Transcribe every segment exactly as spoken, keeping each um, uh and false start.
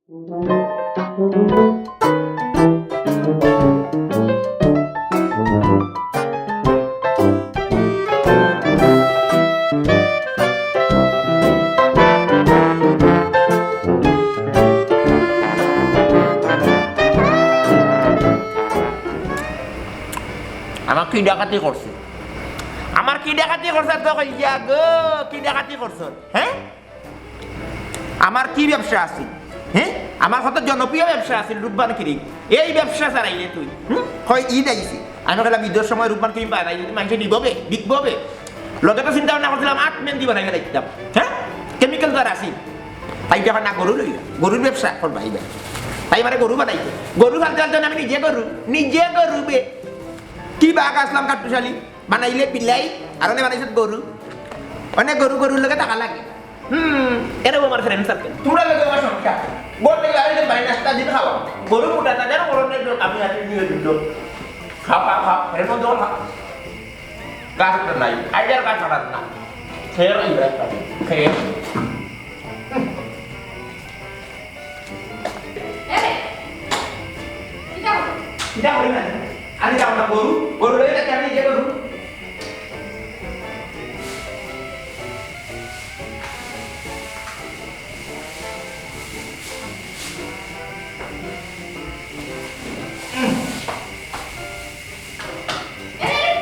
আমার কি ডাকাতি করছে? আমার কি ডাকাতি করছে তো কইয়া গো, কি ডাকাতি করছে? হ্যাঁ? আমার কি ব্যবসা আছে? হ্যাঁ? আমার কত জনপ্রিয় ব্যবসা আছে, রূপবান ক্রিম। এই ব্যবসা চালাইলে তুই, হুম? হয় ঈদ আইছে। আমি কইলাম, "ঈদের সময় রূপবান ক্রিম বানাই যদি মানুষে নিবো বে, বিকবো বে।" লগে তো চিন্তা ভাবনা করছিলাম, আট মেহেন্দি বানাই ফেলাইতাম। হ্যাঁ? কেমিক্যাল তো আর আছে। তাই যখন না গরু লইয়া, গরুর ব্যবসা করবা এই ভাই। তাই মানে গরু বানাইছে। গরু ফালতে ফালতে আমি নিজে গরু, নিজে গরু বে। কি বাঘ আসলাম কাট্টুশালী? বানাইলে বিলাই, আর অনে বানাইছে গরু। অনে গরু, গরুর লগে থাকা লাগে। হুম, এরাও আমার friend circle। তোমরা লগে আমার সংখ্যা। বলতে পারে যে ভাই নাস্তা দিন খাওয়া। গরু মোটা তাজা, গরু নেই, আমি আছি নিয়ে দিল। খাও, খাও, খাও। এর মধ্যে খাও। গাছ উঠে নাই। আইডিয়ার গাছ ছাড়ার না। খেয়ে রইবে একটা দিন। খেয়ে। এরে, কিতা করো? কিতা করি না? আমি যাবো না গরু, গরু লই না, আমি নিজে গরু। এরে,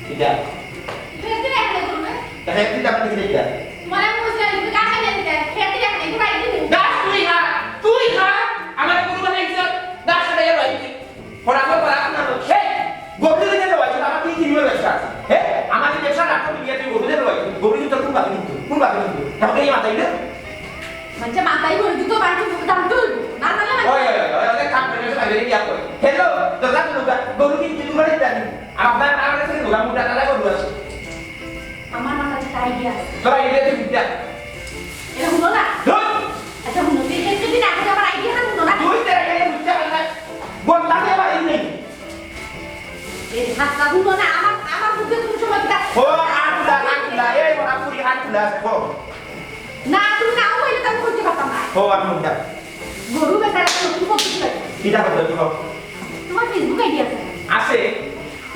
কিতা? এটা কি রাখলে গরু না? তা খেতে দিতে আপনি কি দেখতে? তোমার আমি বুঝলাম, তুমি গাছ কাটিয়ে দিতে, খেতে রাখলে, একটু বাইরে দিবো। গাছ তুই খা, তুই খা, আমার গরু বানাইছ, গাছ কাটাইয়া বাইরে। পড়াশোনা করা আপনার, এই, গরু যদি দেওয়া হয়, আমার কি কিনবে ব্যবসা আছে? হ্যাঁ? আমার এই ব্যবসা রাখো, তুমি আর তুই গরু দেওয়া হয়, গরু কিন্তু কোন বাকি কিন্তু, কোন বাকি কিন্তু? তাহলে এই মাথায় না? মানে মাথায় গরু কিন্তু বাড়িতে মুখে দাম তুলবো। না জানলে মানে ওই, ওই, ওই, ওই, ওই, কাম করে, ওই, ওই, ওই, ওই, hello, তো যা তুলুকা, গরু কিনছি, তুই বাড়ি যাবি। আর আপনার, আমার কাছে কিন্তু মোটা তাজা গরু আছে। আমার মাথায় একটা idea আছে। তোরা idea তুই বুঝতে। এটা হুনো না? ধুর! আচ্ছা, হুনো, তুই দেখতে দিন আগে আমার idea না হুনো না? তুই তোর idea বুঝতে পারলে না। বললাম যে আমার এই নেই। এই হাতটা হুনো না, আমার, আমার বুদ্ধি তুমি সময় দিতা। ও, আটলা, আটলা, এই বড় পুরি আটলা, ও। না, তুমি না হইলে তো আমি করতে পারতাম না। ও, আমি উঠলাম। গরু বেচারা তো তুমি করতে পারো। কিটা করতে কি হোক? তোমার Facebook ID আছে না? আছে।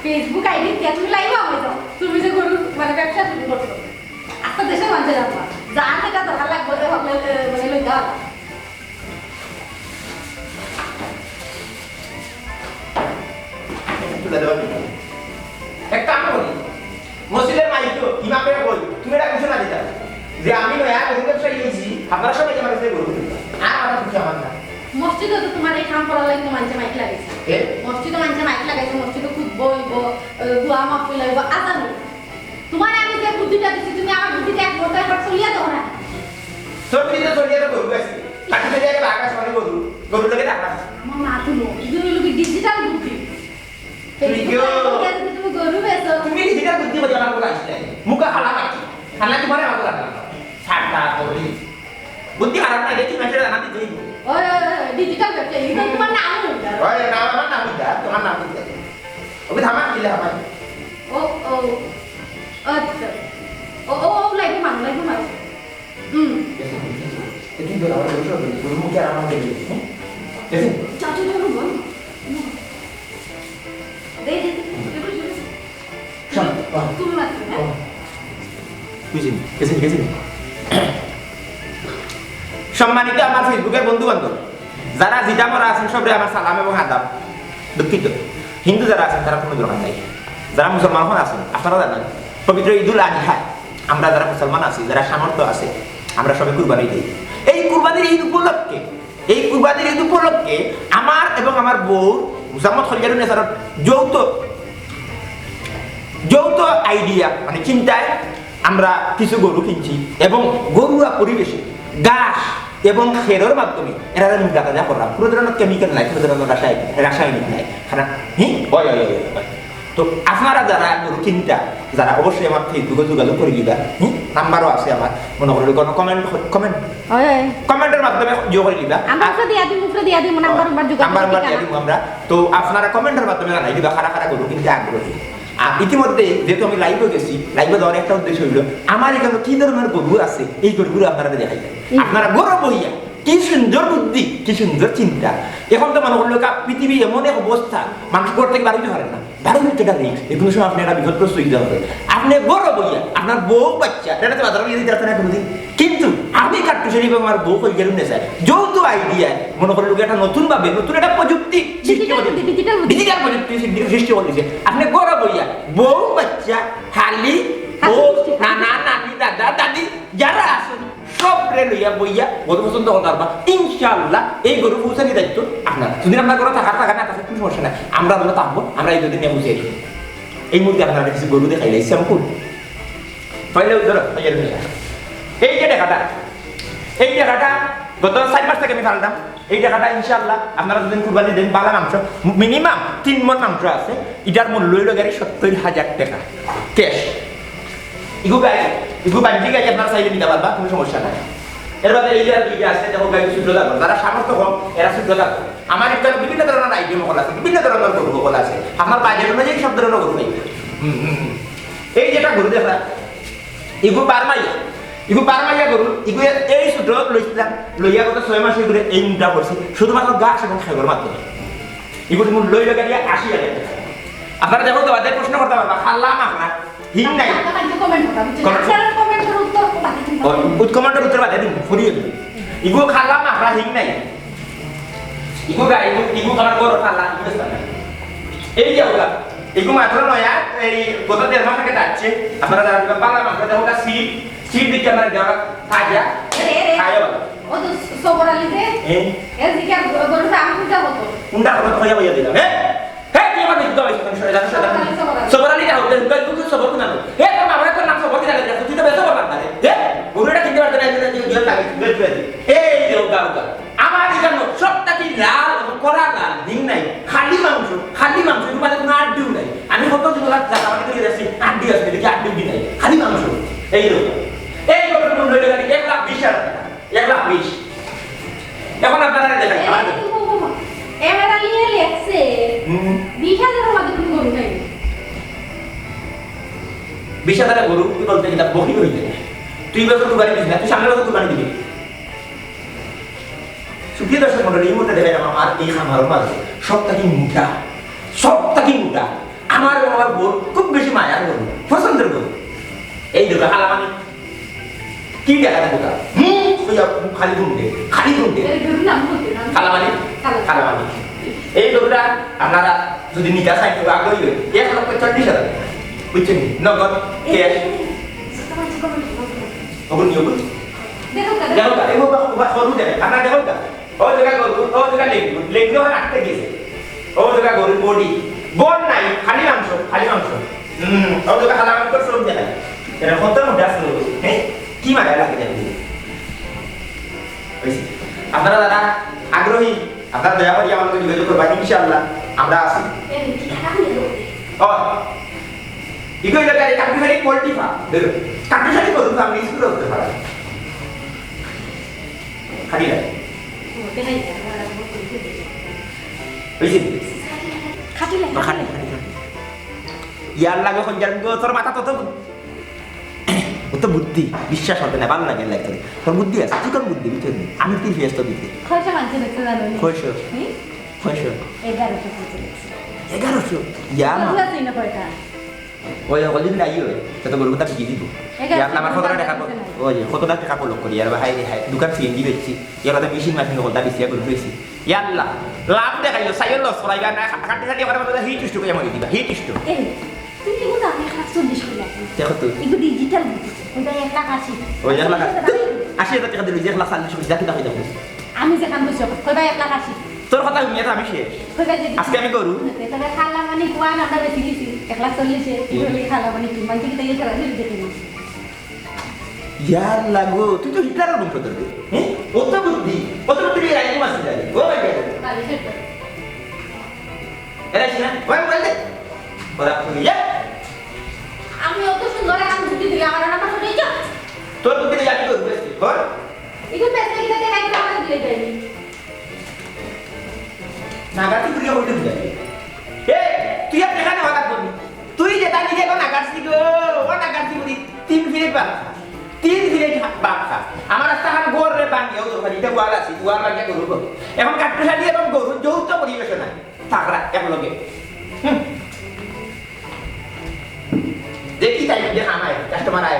Facebook ID দিয়া তুমি live হয়ে যাও। তুমি যে গরু মানে ব্যবসা শুরু করছো। আস্তা দেশে মানছে যাবো। যা যেটা দরকার লাগবে, এ, এ, এ, মানে লই যাও। তুলে দেওয়া ঠিক না। এক কাম করি, মসজিদের মাইক তো ইমামে কই, তুমি এটা ঘোষণা দিতা যে আমি নয়া গরু ব্যবসায়ী হয়েছি, আপনারা সবাই আমার কাছে গরু কিনবেন। আর আমার কিছু আমার না। মসজিদে তো তোমার এই কাম করার লাগি তো মানছে মাইক লাগাইছে। এ? মসজিদে মানছে মাইক লাগাইছে, মসজিদে খুতবা অইবো, এ, দোয়া মাহফিল অইবো, আজান অইবো। তোমার আমি যে বুদ্ধিটা দিছি, তুমি আমার বুদ্ধিটা এক মতো একবার চলিয়া দেও না। তোর বুদ্ধিটা চলিয়া তো গরু আছে। তাকে যদি একটা আকাশ মানে গরু, গরু লাগে টাকা। আমার মা তো নো, এটা হইলো কি digital বুদ্ধি। তুমি কেউ? Facebook আইডি দিয়া তুমি গরু বেচো। তুমি digital বুদ্ধি বলে আমার কথা আসলে। মুখে হালা মারছি। হালা কি মারে আমার কথা না? ঠান্ডা করি। বুদ্ধি খারাপ না, দেখি মেসেজ জানাতে দিই। ওই, ওই, ওই, digital ব্যবসায়ী, এটা তোমার নাম হইলো। ওই, নাম আমার নাম হইলো, তোমার নাম হইলো। ওকে থামান দিলে আমার। ও, ও। আচ্ছা। ও, ও, ও, লাইভে মারো, লাইভে মারো। হুম। এদিন ধরে আমার বসে হবে, তোর মুখে আর আমার মুখে দিবি, হ্যাঁ? এদিন। চল, চল, চল, বল। দে, দে, দে, দে, দে, দে। শোন, বাহ। তুমি মারছো, হ্যাঁ? বাহ। বুঝিনি, গেছিনি, গেছিনি। সম্মানিত আমার Facebook-এর বন্ধু বান্ধব, যারা যেটা মরা আছেন, সবরে আমার সালাম এবং আদাব। দুঃখিত, হিন্দু যারা আছেন, তারা কোনো দরকার নাই। যারা মুসলমান এখন আছেন, আপনারা জানেন, পবিত্র ঈদুল আজহা, আমরা যারা মুসলমান আছি, যারা সামর্থ্য আছে, আমরা সবে কুরবানি দেই। এই কুরবানির ঈদ উপলক্ষে, এই কুরবানির ঈদ উপলক্ষে আমার এবং আমার বউ মুসাম্মদ খলিলুন্নেছার যৌথ, যৌথ আইডিয়া, মানে চিন্তায় আমরা কিছু গরু কিনছি এবং ঘরোয়া পরিবেশে ঘাস এবং খেরর মাধ্যমে এরারে মোটা তাজা করা, কোনো ধরনের কেমিক্যাল নাই, কোনো ধরনের রাসায়নিক, রাসায়নিক নাই। খানা, হুম? ওই, ওই, ওই, ওই। তো আপনারা যারা গরু কিনতা, যারা অবশ্যই আমার Facebook-এ যোগাযোগ করি দিবা, হুম? নাম্বারও আছে আমার, মনে করলে কোনো কমেন্ট, কমেন্ট, ওই, ওই। কমেন্টের মাধ্যমে যোগ করে দিবা। আমরা উপরে দিয়া দিমু, উপরে দিয়া দিমু, নাম্বার, নাম্বার যোগাযোগ নাম্বার, নাম্বার ঠিকানা। দিয়া দিমু আমরা। তো আপনারা কমেন্টের মাধ্যমে জানাই দিবা, কারা কারা গরু কিনতে আগ্রহী। আর ইতিমধ্যে যেহেতু আমি লাইভে গেছি, লাইভে যাওয়ার একটা উদ্দেশ্য হইলো, আমার এখানে কি ধরনের গরু আছে, এই গরুগুলো আপনারা দেখাই। হুম। আপনারা ঘরো বইয়া কি সুন্দর বুদ্ধি, কি সুন্দর চিন্তা। এখন তো মনে করলো কা-, পৃথিবী এমন এক অবস্থা, মানুষ ঘর থাকি বার অইতে পারে না। বার অইতে একটা রিস্ক, যে কোনো সময় আপনে একটা বিপদগ্রস্ত অইতে পারে। আপনে ঘরো বইয়া আপনার বউ বাচ্চা, এটা তো বাজারো গিয়া দিতে পারতেন না কোনোদিন। কিন্তু আমি কাট্টুস আলী এবং আমার বউ কই গেলুম না স্যার, যৌথ আইডিয়া, মনে করলো একটা নতুন ভাবে, নতুন একটা প্রযুক্তি সৃষ্টি ডিজিটাল করে। বুদ্ধি, ডিজিটাল বুদ্ধি। ডিজিটাল প্রযুক্তি সৃষ্টি, সৃষ্টি করে দিছে। আপনে ঘরো বইয়া বউ বাচ্চা, খালি হাতে বউ, মিষ্টি খাওয়া। নানা, নানি, দাদা, দাদি যারা আছেন, সবরে লইয়া বইয়া গরু পছন্দ করতে পারবা। ইনশাআল্লাহ, এই গরু পৌঁছানি দায়িত্ব আপনার। যদি আপনার ঘরো থাকার জাগা না থাকে, কোনো সমস্যা নাই, আমরা আমরা থাকবো, আমরা এই দুদিন নিয়ে বুঝিয়ে দিই। এই মুহূর্তে আপনার কাছে গরু দেখাইলে, শ্যাম্পু। পয়লা উত্তর, পয়লা উত্তর। এই যে টাকাটা, এই টাকাটা গত চার মাস থাকি আমি ফালতাম। এই টাকাটা ইনশাআল্লাহ আপনারা যদি কুরবানি দেন, বালা মাংস, মিনিমাম তিন মণ মাংস আছে, এটার মূল্য অইলো গিয়া সত্তর হাজার টাকা, ক্যাশ। ইগু গাই, ইগু বাণিজ্যিক গাই আপনারা চাইলে নিতে পারবা, কোনো সমস্যা নাই। এর বাদে এই যে আর দুইটা আছে, দেখো গাই ছোট দাম, যারা সামর্থ্য কম, এরা ছোট দাম। আমার এখানে বিভিন্ন ধরনের আইটেম হকল আছে, বিভিন্ন ধরনের গরু হকল আছে। আপনার বাজেট অনুযায়ী সব ধরনের গরু পাইবে। হুম, হুম, হুম। এই যেটা গরু দেখা, ইগু বারমাইয়া, ইগু বারমাইয়া গরু, ইগু এই ছোট লইছিলাম, লইয়া গত ছয় মাস ইগুরে এই মুটা করছি, শুধুমাত্র ঘাস এবং খেগর মাধ্যমে। ইগুর মূল্য অইলো গিয়া আশি হাজার টাকা। আপনারা দেখো তো, বাদে প্রশ্ন করতে পারবা, খালা মাখরা, হিং নাই। আপনারা কিন্তু কমেন্ট করবা, বুঝছেন? কমেন্ট করো। আপনারা কমেন্ট করো, উত্তর বাদে দিন। ও, উত-, কমেন্টের উত্তর বাদে দিন, ফরিয়ে দিন। ইগু খালা মাখরা, হিং নাই। ইগু গাই, ইগু, ইগু আমার বড় খালা, ইগু স্থান। এই যে ওটা, ইগু মাত্র নয়া, এই গত দেড় মাস আগে যাচ্ছে। আপনারা যারা দিবা, বালা মাংস দেখো, ওটা সিট, সিট দিকে আমরা যারা তাজা, এ, এ, এ। খাইও ভালো। ও তো সবর আলী যে, এ? এ জিজ্ঞাসা করে, আমি কোনটা হতো? কোনটা হতো, তো হইয়া হইয়া দিলাম, হ্যাঁ? হ্যাঁ, তুই আমার বিরুদ্ধে হইছিস, আমি সরে যাবো, সরে যাবো। সবর আলী, সবর আলী। সবর আলী, যা হোক, তুই, তুই, তুই সবর কোন আনো? এ, তোর বাবার তোর নাম সবর দিলা, তুই তো বেসবর বাদ দে। এ, গরুটা কিনতে পারতে না, এই জন্য জুয়েল লাগে, জুয়েল, জুয়েল। এই যে ওটা, ওটা। আমার এখানে সবটা কি লাল, করা লাল, ডিম নাই, খালি মাংস, খালি মাংস, এর মাঝে কোনো আড্ডিও নাই। আমি কত দিন ওরা জায়গা বাড়ি তৈরি আছি, আড্ডি আছে, দেখি আড্ডি উড্ডি নাই, খালি মাংস। এই যে ওটা। এই গরুটার মূল্য অইলো এক লাখ বিশ হাজার টাকা, এক লাখ বিশ। এখন আপনারা দেখেন, এই আমার যে দেখুন, বাবা, এবার আলী লেখছে, হুম। বিশ হাজারের মধ্যে কোনো গরু নাই। বিশ হাজারের গরু তুই বলতে গেলে বহি হইতে। তুই বছর কুরবানি দিস না, তুই সামনের বছর কুরবানি দিবি। সুপ্রিয় দর্শক মণ্ডলী, এই মুহূর্তে দেখা যাবে আমার এই খামারর মাঝে সব থাকি মোটা, সব থাকি মোটা। আমার এবং আমার বউর খুব বেশি মায়ার গরু, পছন্দের গরু। এই দেখো, কালামানি। কি দেখা যায় ওটা? হুম, ওই যা, খালি ঘুম দে, খালি ঘুম দে। এই গরুর নাম বলতে না। কালামানি, কালামানি। কালামানি। এই গরুটা আপনারা যদি নিতে চান, তো আগ্রহী হয়ে এক লক্ষ চল্লিশ হাজার। বুঝছেন? নগদ, এই, ক্যাশ। এই, এই, ওগুলো নিয়ে বলুন। দেখো, দেখো। দেখো, এই বাবা, বাবা, গরু দেখেন, আপনারা দেখো, ও জায়গা গরু, ও জায়গা লেঙ্গু, লেঙ্গু ওখানে আটকে গেছে। ও জায়গা গরুর বডি, বল নাই, খালি মাংস, খালি মাংস। হুম, ও জায়গা খালা মাংস সব দেখায়। এটা কত মোটা ছিল, হ্যাঁ? কি মায়া লাগে দেখো। হইছে। আপনারা যারা আগ্রহী, আপনারা দয়া করে আমার লগে যোগাযোগ করবা, ইনশাআল্লাহ আমরা আছি। এই, কি খারাপ হয়ে গেল? ও, ইগো এটা গাড়ি কাট্টুশালী পোল্ট্রি ফার্ম, দেখো, কাট্টুশালী গরুর ফার্ম নিয়ে শুরু করতে পারে। খালি লাগে। হইছে? খাটিলে, খাটিলে। ইয়ার লাগে হন জান গো, তোর মাথা তো, তো ও তো বুদ্ধি, বিশ্বাস হবে না, ভালো লাগে লাগতো। তোর বুদ্ধি আছে, তুই কোন বুদ্ধি, বুঝছিস? আমি তুই ফেস তো বুদ্ধি। কয়শো মানছে দেখতে জানো নি? কয়শো? হুম? কয়শো? এগারোশো মানছে দেখতে। এগারোশো? ইয়া মা। কত আছে না কয়টা? ওই হকলদিন নাই ওই, সে তো গরুর কথা বিকি দিব। এগারোশো ইয়ার আমার কতটা টাকা টাকা আছে না? ওই, কতটা টাকা পলক করি, আর ভাই রে হাই, দোকান সিএনজি বেচছি, ইয়ার বাদে মেশিন মাশিন হকলটা বেচিয়া গরু বেচছি। ইয়াল্লা, লাভ দেখাইলো, সাইও লস করাইবা না, কাটি কাটি করে আমাদের হিট স্ট্রোক এমন দিবা, হিট স্ট্রোক। এই, তুমি এগুলো আমি এক লাখ চল্লিশ করে রাখো। দেখো তো। এগুলো ডিজিটাল বুদ্ধি। ওই ভাই এক লাখ আশি। ওই এক লাখ আশি। আশি হাজার টাকা দিলে যে এক লাখ চল্লিশ করে, দেখো, দেখো, দেখো। আমি যেখান বসে, কই ভাই এক লাখ আশি। তোর কথা হুনিয়া তো আমি শেষ। কই ভাই যদি আজকে আমি গরু। তবে খালা মানে কোয়ান আমরা বেশি গেছি, এক লাখ চল্লিশে, কি বলি খালা মানে কি? মানে কি তাই খেলা দিয়ে দেখে নিস। ইয়ার লাগো, তুই তো হিটলারও রুম করতে পারবি। হ্যাঁ? অত বুদ্ধি, অত বুদ্ধি দিয়ে রাখবো মাসে যাবে। ও ভাই, ভাই। তাহলে সেটা। এরা ছিল, ওই বল দে। ওরা খুলি যা। আমি অত সুন্দর এখন বুদ্ধি দিলে আমার নাম্বার শুনে যা। তোর বুদ্ধি দিয়ে আমি করবো, বল। এখন পেছনে গিয়ে দেখা একটু আমাকে দিয়ে দেয়নি। নাগাতি ঘুরিয়ে বলতে বুঝাই। এ, তুই আর এখানে হঠাৎ বলবি। তুই যেটা নিজে এখন নাগাছি গো, ও নাগাছি বলি, তিন ফিরে পা। তিন প্লেট ভাত খা। আমার রাস্তাখান ঘর রে ভাঙ্গিয়াও দোকান, ইটা ওয়াল আছে, ওয়াল ভাঙ্গিয়া গরু গরু। এখন কাট্টুশালী এবং গরু যৌথ পরিবেশনায় থাকরা একলগে। হুম। দেখি তাই যে খামায়, কাস্টমার আয়।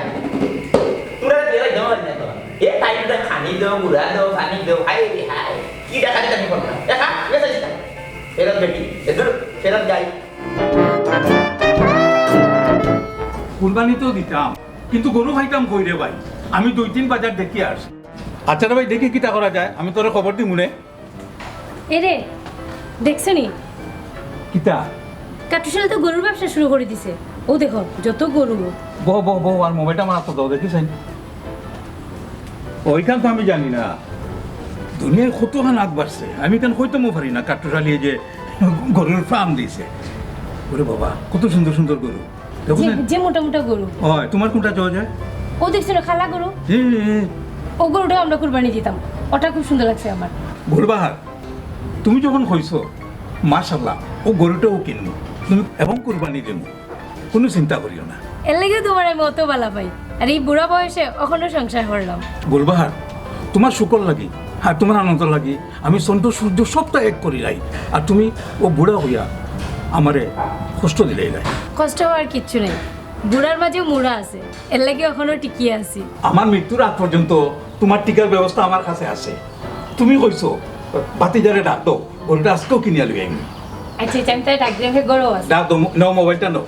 তোরা দিয়ে ভাই দেওয়া না তো। এ তাই দে খানি দেও, গুড়া দেও, পানি দেও, হায় রে হায়। কি দেখা দিতে আমি করলাম? দেখা, বেশ আছে। ফেরত বেটি, এদুর, ফেরত যাই। কুরবানি তো দিতাম, কিন্তু গরু পাইতাম কই রে ভাই? আমি দুই তিন বাজার দেখি আসি। আচ্ছা রে ভাই, দেখি কিতা করা যায়, আমি তোরে খবর দিমুনে। এরে, দেখছো নি? কিতা? কাট্টুশালী তো গরুর ব্যবসা শুরু করি দিছে। ও দেখো, যত গরু। বহ, বহ, বহ, আর মোবাইলটা আমার হাতে দাও, দেখি চাই। ওইখান তো আমি জানি না। দুনিয়ার কতখান আগ বাড়ছে, আমি কেন কইতামও পারি না, কাট্টুশালী এই যে গরুর ফার্ম দিছে। ওরে বাবা, কত সুন্দর সুন্দর গরু। দেখো যে, না? যে মোটা মোটা গরু। ওই, তোমার কোনটা চাওয়া যায়? ও দেখছো না, কালা গরু? হুম, হুম, হুম। ও গরুটা আমরা কুরবানি দিতাম, ওটা খুব সুন্দর লাগছে আমার। গুলবাহার, তুমি যখন কইছো, মাশাআল্লাহ, ও গরুটাও কিনবো। তুমি এবং কুরবানি দেবো, কোনো চিন্তা করিও না। এর লাগেও তোমার আমি অত বালা পাই। আর এই বুড়া বয়সে অখনো সংসার করলাম। গুলবাহার, তোমার সুখর লাগি আর তোমার আনন্দ লাগি আমি চন্দ্র সূর্য সবটা এক করিলাই। আর তুমি ও বুড়া হইয়া আমারে কষ্ট দিলাইলাই। কষ্ট হওয়ার কিচ্ছু নেই, বুড়ার মাঝেও মুড়া আছে, এর লাগি অখনো টিকিয়া আছি। আমার মৃত্যুর আগ পর্যন্ত তোমার টিকার ব্যবস্থা আমার কাছে আছে। তুমি কইছো, ভাতিজারে ডাক দাও, গরুটা আজকেও কিনিয়া লই আইমু। আচ্ছা, আচ্ছা, আমি তাই ডাক দিলাম, হে গরু আছে। ডাক দাও, নেও মোবাইলটা নেও।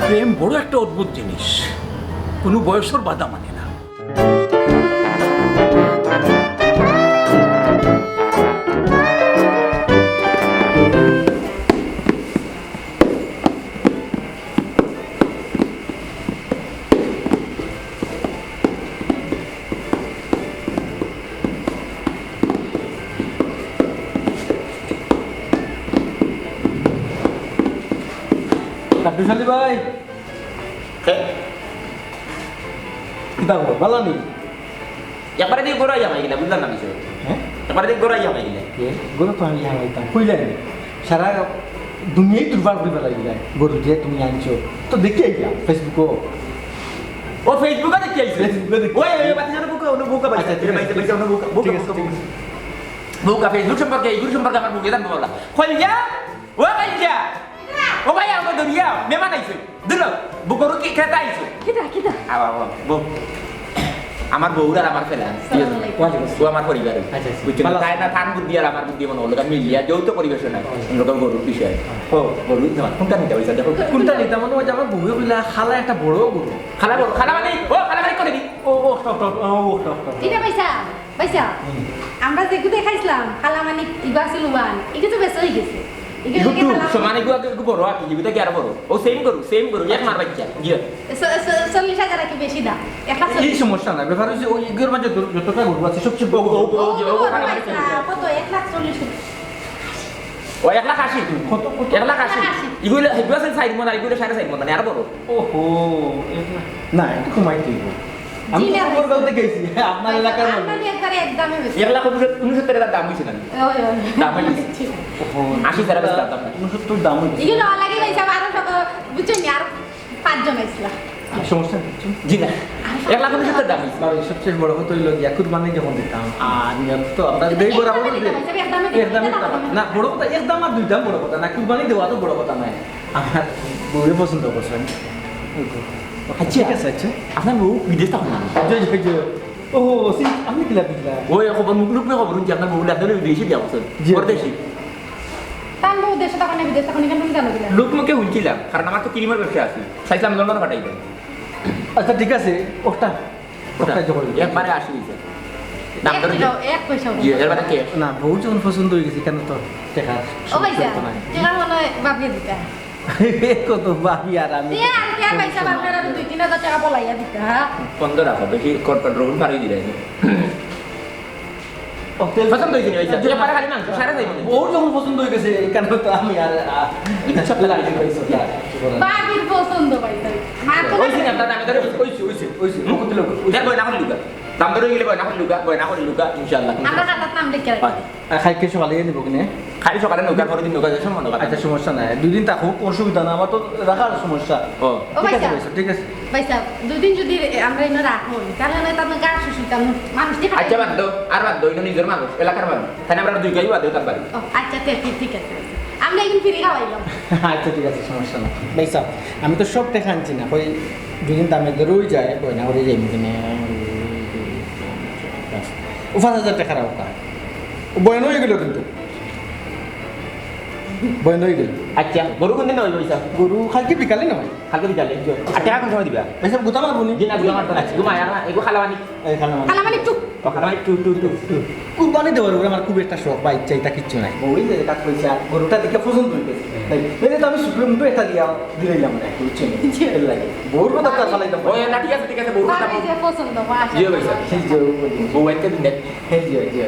প্রেম বড় একটা অদ্ভুত জিনিস, কোনো বয়সর বাধা মানে না। কাট্টুশালী ভাই। কে? কিতা খবর? ভালা নি? একবারে দি গরু আইয়া মাই গিলা, বুঝলাম না বিষয়। হ্যাঁ? একবারে দি গরু আইয়া মাই গিলা। এ, গরু তো আমি হামাইতাম। কইলাই নি? সারা দুনিয়াই দুর্বার করি ফেলাই দিলাই। গরু যে তুমি আনছো। তো দেখি আইলা, Facebook-ও। ও, Facebook-এ দেখি আইছো? Facebook-এ দেখি। ওই, ওই, বাতি জানো বুকা, ওনো বুকা, বাইসা, আচ্ছা, ঠিক আছে, বাইসা, বাইসা, ওনো বুকা, বুকা, ঠিক আছে, বুকা, ঠিক আছে। বুকা, Facebook সম্পর্কে, এই গরু সম্পর্কে আমার বুকে জানবো বলা। কইল যা, ও কইল যা। ও ভাই, আমাকে ধরিয়া, মেহমান আইছে। দিল, বুকরু কি খেতে আইছে? কিতা, কিতা? আবার, আবার, বউ। আমার বউর আর আমার ফেলা। আসসালামু আলাইকুম। ওয়ালাইকুম আসসালাম। ও আমার পরিবার। আচ্ছা, আচ্ছা। বুঝছো? ভালো তাই আছো? না, তান বুদ্ধি আর আমার বুদ্ধি মনে হলো, মিলিয়া যৌথ পরিবেশনা। আচ্ছা। এরকম গরুর বিষয়। ও। ও, গরু, না, কোনটা নিতে হইছে? দেখো। কোনটা নিতে মনে হয় যে আমার বউয়ে কইলা, "খালা একটা বড় গরু।" খালা বড়, খালা মানে, ও, খালা মানে করে দি। ও, ও, stop, stop, ও, ও, stop, stop। এটা পয়সা। ভাইসাব, হুম। আমরা যেগু দেখাইছিলাম, কালামানিক ইগু আছিল ওয়ান, ইগু তো বেচা অই গেছে। ইগু ইগু দেখে টু, কালামানিক সমান ইগু আগে, ইগু বড় আর কি, ইগু থাকি আরো বড়। ও সেম গরু, সেম গরু, এক মার বাচ্চা। জি। চ-, চ-, চল্লিশ হাজার আর কি বেশি দাম, এক লাখ এই চল্লিশ। সমস্যা নাই, ব্যাপার হইছে ওই ইগুর মাঝে যত-, যতটা গরু আছে সবচেয়ে বড় ও, ও, ও, ও, ও, ও, ভাইসাব, কত? এক লাখ চল্লিশ। ও এক লাখ আশি। কত, কত? এক লাখ আশি। এক লাখ আশি। ইগু হইলে, ইগু আছে চাইর মন, আর ইগু হইলে সাড়ে চাইর মন, মানে আরো বড়। ওহো, এক লাখ। না, একটু কমাই দিব। আমি জি, তো না, খবর বলতে গেছি, আপনার এলাকার মানুষ। আপনার একবারে একদমই বেশি। এক লাখ উনসত্তর হাজার দাম হইছে না? ওই, ওই। দাম হইছে। ঠিক আছে। ওহো, আশি হাজার বেচতে দাম। উনসত্তর দাম হইছে। এই জন্য লাগে ভাইসাব, আরো সব, বুঝছেন নি, আরো পাঁচজন আইছিলা। সমস্যা নেই, বুঝছেন? জি না, এক লাখ উনসত্তর দাম হইছে। ভাই, সবচেয়ে বড় কথা হইলো গিয়া কুরবানি যখন দিতাম, আর ইয়াত তো আমরা দেই বরাবর ভাইসাব, দেই। একদমই দিতাম। একদমই দিতাম। না, বড় কথা, এক দাম আর দুই দাম বড় কথা না, কুরবানি দেওয়া তো বড় কথা নয়। আমার বউয়ে পছন্দ করছেন। ওই তো। আচ্ছা, ঠিক আছে, আচ্ছা। আপনার বউ বিদেশ থাকো না? জি, জি, জি। ও, সি-, আপনি কি লাভ দিলা? ওই খবর, মুখ লুকমে খবর হুনছি, আপনার বউ ডাক্তার বিদেশে বিয়া করছেন। জি। পরদেশি। তার বউ দেশে থাকো না, বিদেশ থাকো না, কেন তুমি জানো কিনা? লোক মুখে হুনছিলাম, কারণ আমার তো ক্রিমের ব্যবসা আছে। চাইছিলাম লন্ডন পাঠাই দেন। আচ্ছা, ঠিক আছে, ওটা, ওটা। ওটা যখন একবারে আশি হইছে। দাম এক ধরে পয়সা, দে। এক পয়সা জি, এর মানে কে? না, বউ যখন পছন্দ হয়ে গেছে, কেন তো টেকা ও ভাইসাব, সমস্যা তো নাই। টেকা মনে হয় বাপিয়ে দিতা। কত ভাবি আর আমি। এ, আর কে ভাইসাব, আপনার আরো দুই তিন হাজার টেকা বলাইয়া দিতা, হ্যাঁ? পনেরো রাখো, বেশি কর, কর, রোহন পার হয়ে দিলে। ও, তেল পছন্দ হয়েছে নি ভাইসাব? যে পারে খালি মাংস, সারা যাইব। ওর যখন পছন্দ হয়ে গেছে, কেন তো আমি আর, আ, ইচ্ছা করলে আর কিছু হয়েছে না। বাপির পছন্দ ভাইসাব। মা তো ওই সিন আপনার দামে ধরে ওই, ওই, ওই, ওই, ওই, হুম? ওই, ওই, ওই। দেখো, না হলে লিখা। দাম দর অইগেলে বয়না করিলুকা, বয়না করিলুকা, ইনশাআল্লাহ। আমরা খাতাত নাম লিখে রাখি। আর কাইলকে সকালে নিব কিনে? কাইল সকালে নৌকার, পরের দিন নৌকা যাইবার সময় নৌকা। আচ্ছা, সমস্যা নাই, দুই দিন থাকুক, অসুবিধা না, আমার তো রাখার সমস্যা। ও। ও ঠিক আছে ভাইসাব। ভাইসাব, ঠিক আছে। ভাইসাব, দুই দিন যদি আমরা ইনো রাখুন, তাহলে নয় তো আপনার গা শুষিতাম, মানুষ দেখা আচ্ছা, বাদ দেও, আর বাদ দেও, ইনো নিজর মানুষ, এলাকার মানুষ। তাই না, আমরা দুই গাই বাদে তার বাড়ি। ও, আচ্ছা, ঠিক, ঠিক, ঠিক আছে, ভাইসাব। আমরা এখন ফিরে খাওয়াইলাম। আচ্ছা, ঠিক আছে, সমস্যা নাই। ভাইসাব, আমি তো সব টেকা আনছি না, ওই দুই দিন দামে দরই যায়, বয়না করি যাই কিনে। ও পাঁচ হাজার টেকা রাখা। বয়না অইগেলো কিন্তু। বয়না অইগেলো। আচ্ছা, গরু কোন দিন অইবো, ভাইসাব? গরু কাইলকে বিকালে নয়। কাইলকে বিকালে? জি। আর টেকা কোন সময় দিবা? ভাইসাব, গুতা মারবো নি? জি না, গুতা মারতো না। গুমা, আর না, এগু খালামানি। এই খালামানি। খালামানি টু। ও, খালামানি টু, টু, টু, টু। কুরবানি দেওয়ার উপরে আমার খুব একটা শখ বা ইচ্ছা, ইটা কিচ্ছু নাই। ওই যে কাক কইছে, আর গরুটা দেখে পছন্দ হয়ে গেছে। তাই, এই যে তো আমি সুপ্রিম তো এটা দিয়া দিলাম না, বুঝছেন? জি। এর লাগে। বউর কথা তো আর ফালাইতাম না। ওই না, ঠিক আছে, ঠিক আছে, বউর কথা। আমি যে পছন্দ, বা জি, ভাইসাব। জি, জি, জি। বউ আনতে দিন দেখ। হ্যাঁ, জি, জি।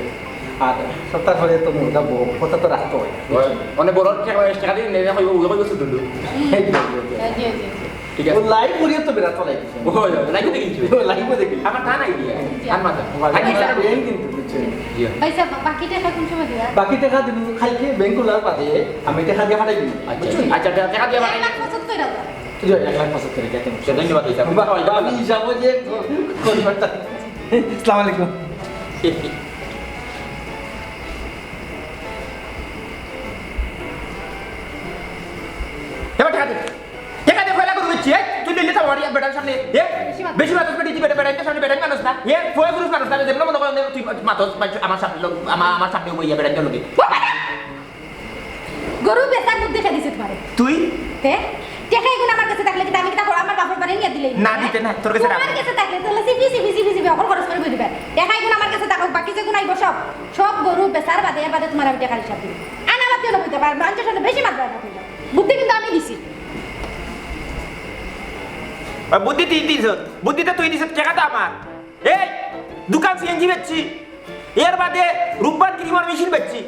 আর সপ্তাহ পরে তো মুরগা বউ, কথা তো রাখতে হয়। ওই, মানে বড় টেকা, টেকা দিয়ে নেবে, কইবো, ওই কইবো শুধু। হ্যাঁ, জি, জি, জি। জি, জি, জি। ঠিক আছে। ও লাইভ করিয়া তো বেড়া চলাই দিছে। ও, লাইভ দেখি। ও লাইভ দেখি। আমার তা নাই দিয়া। জি। আর মাথা। আর কি স্যার, ব্যাংক কিন্তু, বুঝছেন? জি। ভাইসাব, বাকি টেকা কোন সময় দিবা? বাকি টেকা দিমু কাইলকে ব্যাংক খোলার বাদে আমি টেকা দিয়া পাঠাই দিমু। আচ্ছা, বুঝছেন? আচ্ছা, টেকা দিয়া পাঠাই দিমু। এক লাখ পঁচাত্তর হাজার। জি, এক লাখ পঁচাত্তর হাজার। আচ্ছা, ধন্যবাদ, ভাইসাব। বা-, বা-, আমি হিসাবও যে আসসালামু আলাইকুম। এবার টেকা দে। টেকা দে, পয়লা গরু বেচছি, এই, তুই নিলে তো আমার বেটার সামনে, এ? বেশি মাতস। বেশি মাতস বেটি, তুই বেটা, বেটার সামনে বেটার মানুষ না, এ? ফয়ে পুরুষ মানুষ না, যেমন মনে করেন তুই মাতস, আমার সামনে লোক, আমার, আমার সামনে বইয়া বেটার লোকে। গরু বেচার বুদ্ধি কে দিছে তোমারে? তুই? তে? টেকা এগুন আমার কাছে থাকলে কিতা আমি কিতা আমার বাপর বাড়ি নিয়া দিলে? না, দিতে না, তোর কাছে রাখ। তোমার কাছে থাকলে তাহলে সিপি, সিপি, সিপি, সিপি অকল খরচ করে বই দিবা। টেকা এগুন আমার কাছে থাকুক, বাকি যেগুন আইবো সব, সব গরু বেচার বাদে, এর বাদে তোমার আমি টেকার হিসাব দিমু। আনা বাদ দিয়ে বুঝতে পারো, মানুষের সামনে বেশি মাতবা না। বুদ্ধি কিন্তু আমি দিছি। ওই বুদ্ধি তুই দিছ, বুদ্ধি তো তুই দিছ, টেকা তো আমার। এই দোকান সিএনজি বেচছি, এর বাদে রূপবান ক্রিমর মেশিন বেচছি।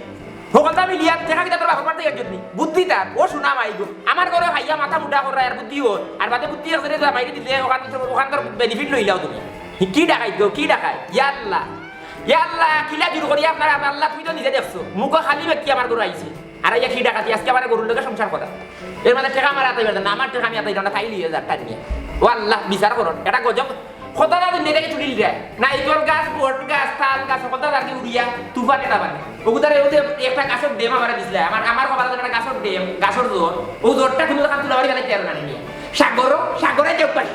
হকলতা মিলিয়া টেকা কিতা তোর বাপর বাড়ি থাকি আনছত নি? বুদ্ধি তার, ও সোনা মাই গো। আমার ঘরো খাইয়া মাথা মুটা কররা আর বুদ্ধি ওর। আর বাদে বুদ্ধি আছে রে, তো বাইরে দিলে ওখান, ওখান তোর বেনিফিট লইলাও তুমি। কি ডাকাইত গো, কি ডাকাইত? ইয়া আল্লাহ, ইয়া আল্লাহ, কিলা জোর করি আপনার, আপনার আল্লাহ, তুমি তো নিজে দেখছো। মুখো খালি ব্যক্তি আমার ঘরো আইছে। আর ইয়া কি ডাকাতি, আজকে আমার গরুর লগে সংসার করা। এর মানে টেকা আমার আতাই পারতাম না, আমার টেকা আমি আতাই না, তাই লিয়ে যার টানিয়া। ও আল্লাহ, বিচার করো। এটা গজব। কতটা দিন এটাকে তুলিল যায়। নাইকল গাছ, বট গাছ, তাল গাছ, কতটা আর কি উড়িয়া তুফানে না মানে। ওগুতারে ওতে একটা গাছর ডেম আমার দিছিলে। আমার, আমার কপালে একটা গাছর ডেম, গাছর জোর। ও জোরটা কিন্তু কাম তুলে বাড়ি বেলাইতে পারো না নিয়ে। সাগরও, সাগরে যাও পাশে।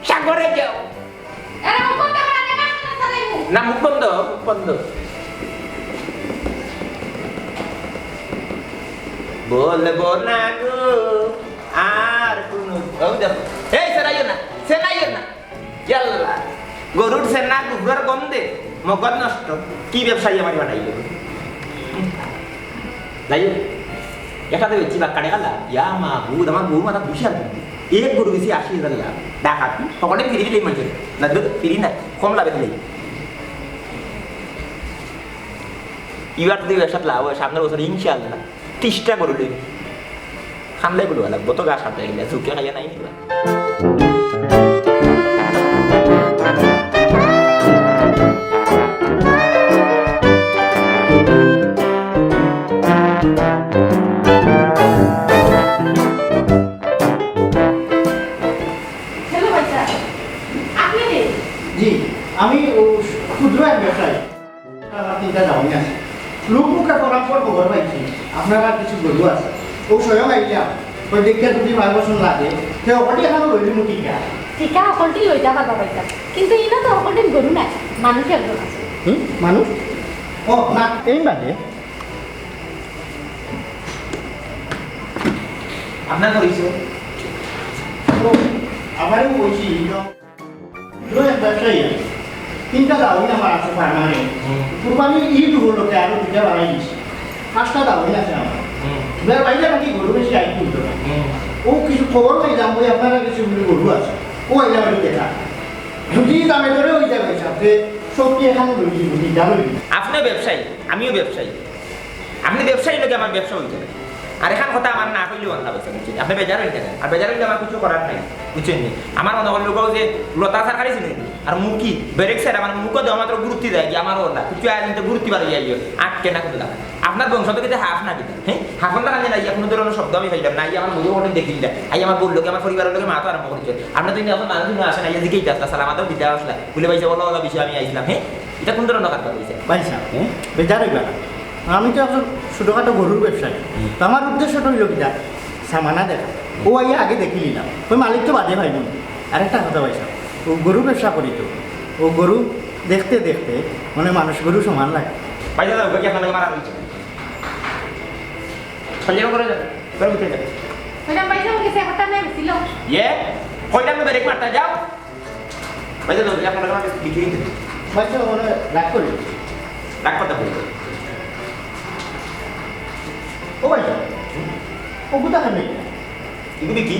সাগরে যাও। এরা মুখ বন্ধ করে আগে মাছ না চালাইবো। না, মুখ বন্ধ, মুখ বন্ধ। বলবো না গো, আর কোনো, ও দেখো। এই, সেনাইও না, সেনাইও না। ইয়াল্লা, গরুর সেনা, কুকুরের গন্ধে, মগজ নষ্ট। কি ব্যবসায়ী আমার বানাইল? যাই হোক, একটা তো বেচছি বাক্কা টেকা লাভ। ইয়া মাবুদ, আমার গরু মাথা দুশো আর এক গরু বেশি আশি হাজার লাভ। ডাকাতি, সকলে ফিরি দিলেই মানুষের। না, দূর, ফিরি না, কম লাভে দিলেই। এবার যদি ব্যবসাত লাভ হয়, সামনের বছর ইনশাআল্লাহ ত্রিশটা গরু লই। খামলাই গরু লাগবো, তো গা সাথে গেলে, ঝুঁকে খাইয়া নাই নিবা। হ্যালো ভাইসাব, আপনি রে? জি, আমি ও ক্ষুদ্র এক ব্যবসায়ী। আমার তিনটা দাউনি আছে। লোকমুখে পরামর্শ খবর পাইছি, আপনারা কিছু গরু আছে। ও স্বয়ং আইলাম, ওই দেখে যদি ভাই বসন লাগে, সে ওটি এখন রইলি মুটিকা। টিকা হকলটি লইতা পারবা পাইতা, কিন্তু ইনো তো হকলটি গরু নাই, মানুষ একজন আছে। হুম, মানুষ? ও, না, এই মানে? আপনার পরিচয়? ও, আমারও বলছি, দুই এক ব্যবসায়ী আছে। তিনটা দাউনি আমার আছে পার্মানেন্ট। হুম। কুরবানির ঈদ উপলক্ষে আরো দুইটা বাড়াই দিছি। পাঁচটা দাউনি আছে আমার। হুম। এবার বাইরে নাকি গরু বেশি আই তুলতে পারে। হুম। ও কিছু খবর পাইলাম, ওই আপনারা কিছু বলে গরু আছে। ও এলাকা দেখা। যদি দামে ধরে ওই যাবে, সাথে সব কি এখানে রয়েছে, বুঝি যাবে। আপনি ব্যবসায়ী, আমিও ব্যবসায়ী। আপনি ব্যবসায়ী লোকে আমার ব্যবসা হইতে পারে। আর এখান কথা আমার না কইলেও আল্লাহ বলছে, বুঝছেন? আপনি বেজার হইতেন না, আর বেজার হইলে আমার কিছু করার নাই, বুঝছেন নি? আমার মনে করলো কেউ যে লতা সরকারি ছিল আর মুখি ব্রেক সেট আমার মুখে দেওয়া মাত্র গুরুত্ব দেয় কি আমার ওলা কিছু আয়োজন তো গুরুত্ব বাড়িয়ে আইও। আটকে না কিন্তু আপনার বংশ তো কিন্তু হাফ না কিন্তু, হ্যাঁ, হাফন না কাজে নাই। কোনো ধরনের শব্দ আমি পাইলাম না। আই আমার বউ ওখানে দেখিল না, আই আমার বউর লোকে আমার পরিবারের লোকে মাথা আরম্ভ করেছে। আমরা তো এখন মানুষ আসে না, এদিকেই যাত্রা সালাম আদৌ বিদ্যা আসলা বলে ভাই বলো ওলা বিষয়ে আমি আইছিলাম, হ্যাঁ, এটা কোন ধরনের কাজ হয়েছে? ভাই সাহেব, হ্যাঁ? বেজার হইবা না। আমি তো একজন ছোটখাটো গরুর ব্যবসায়ী। হুম। তো আমার উদ্দেশ্যটা হইল কিটা? সামানা দেখা। ও আইয়া আগে দেখি নিলাম। ওই মালিক তো বাদে ভাই বোন। আরেকটা কথা ভাই সাহেব, ও গরু ব্যবসা করি তো। ও গরু দেখতে দেখতে মানে মানুষ গরু সমান লাগে। ভাই দাদা, ওকে কি আপনার লগে মারা হয়েছে? সঞ্জয় করে যান, করে উঠে যান। ম্যাডাম, ভাই সাহেব, ওকে সে কথা নাই ছিল। ইয়ে? কইলাম না ব্রেক মারতে যাও। ভাই, তো দরজা আপনার কাছে বিক্রি দিন। ভাই, তো মনে হয় রাগ করি। রাগ কথা বলবো। ও ভাই, ও কোথা খাবে? এগুলি কি?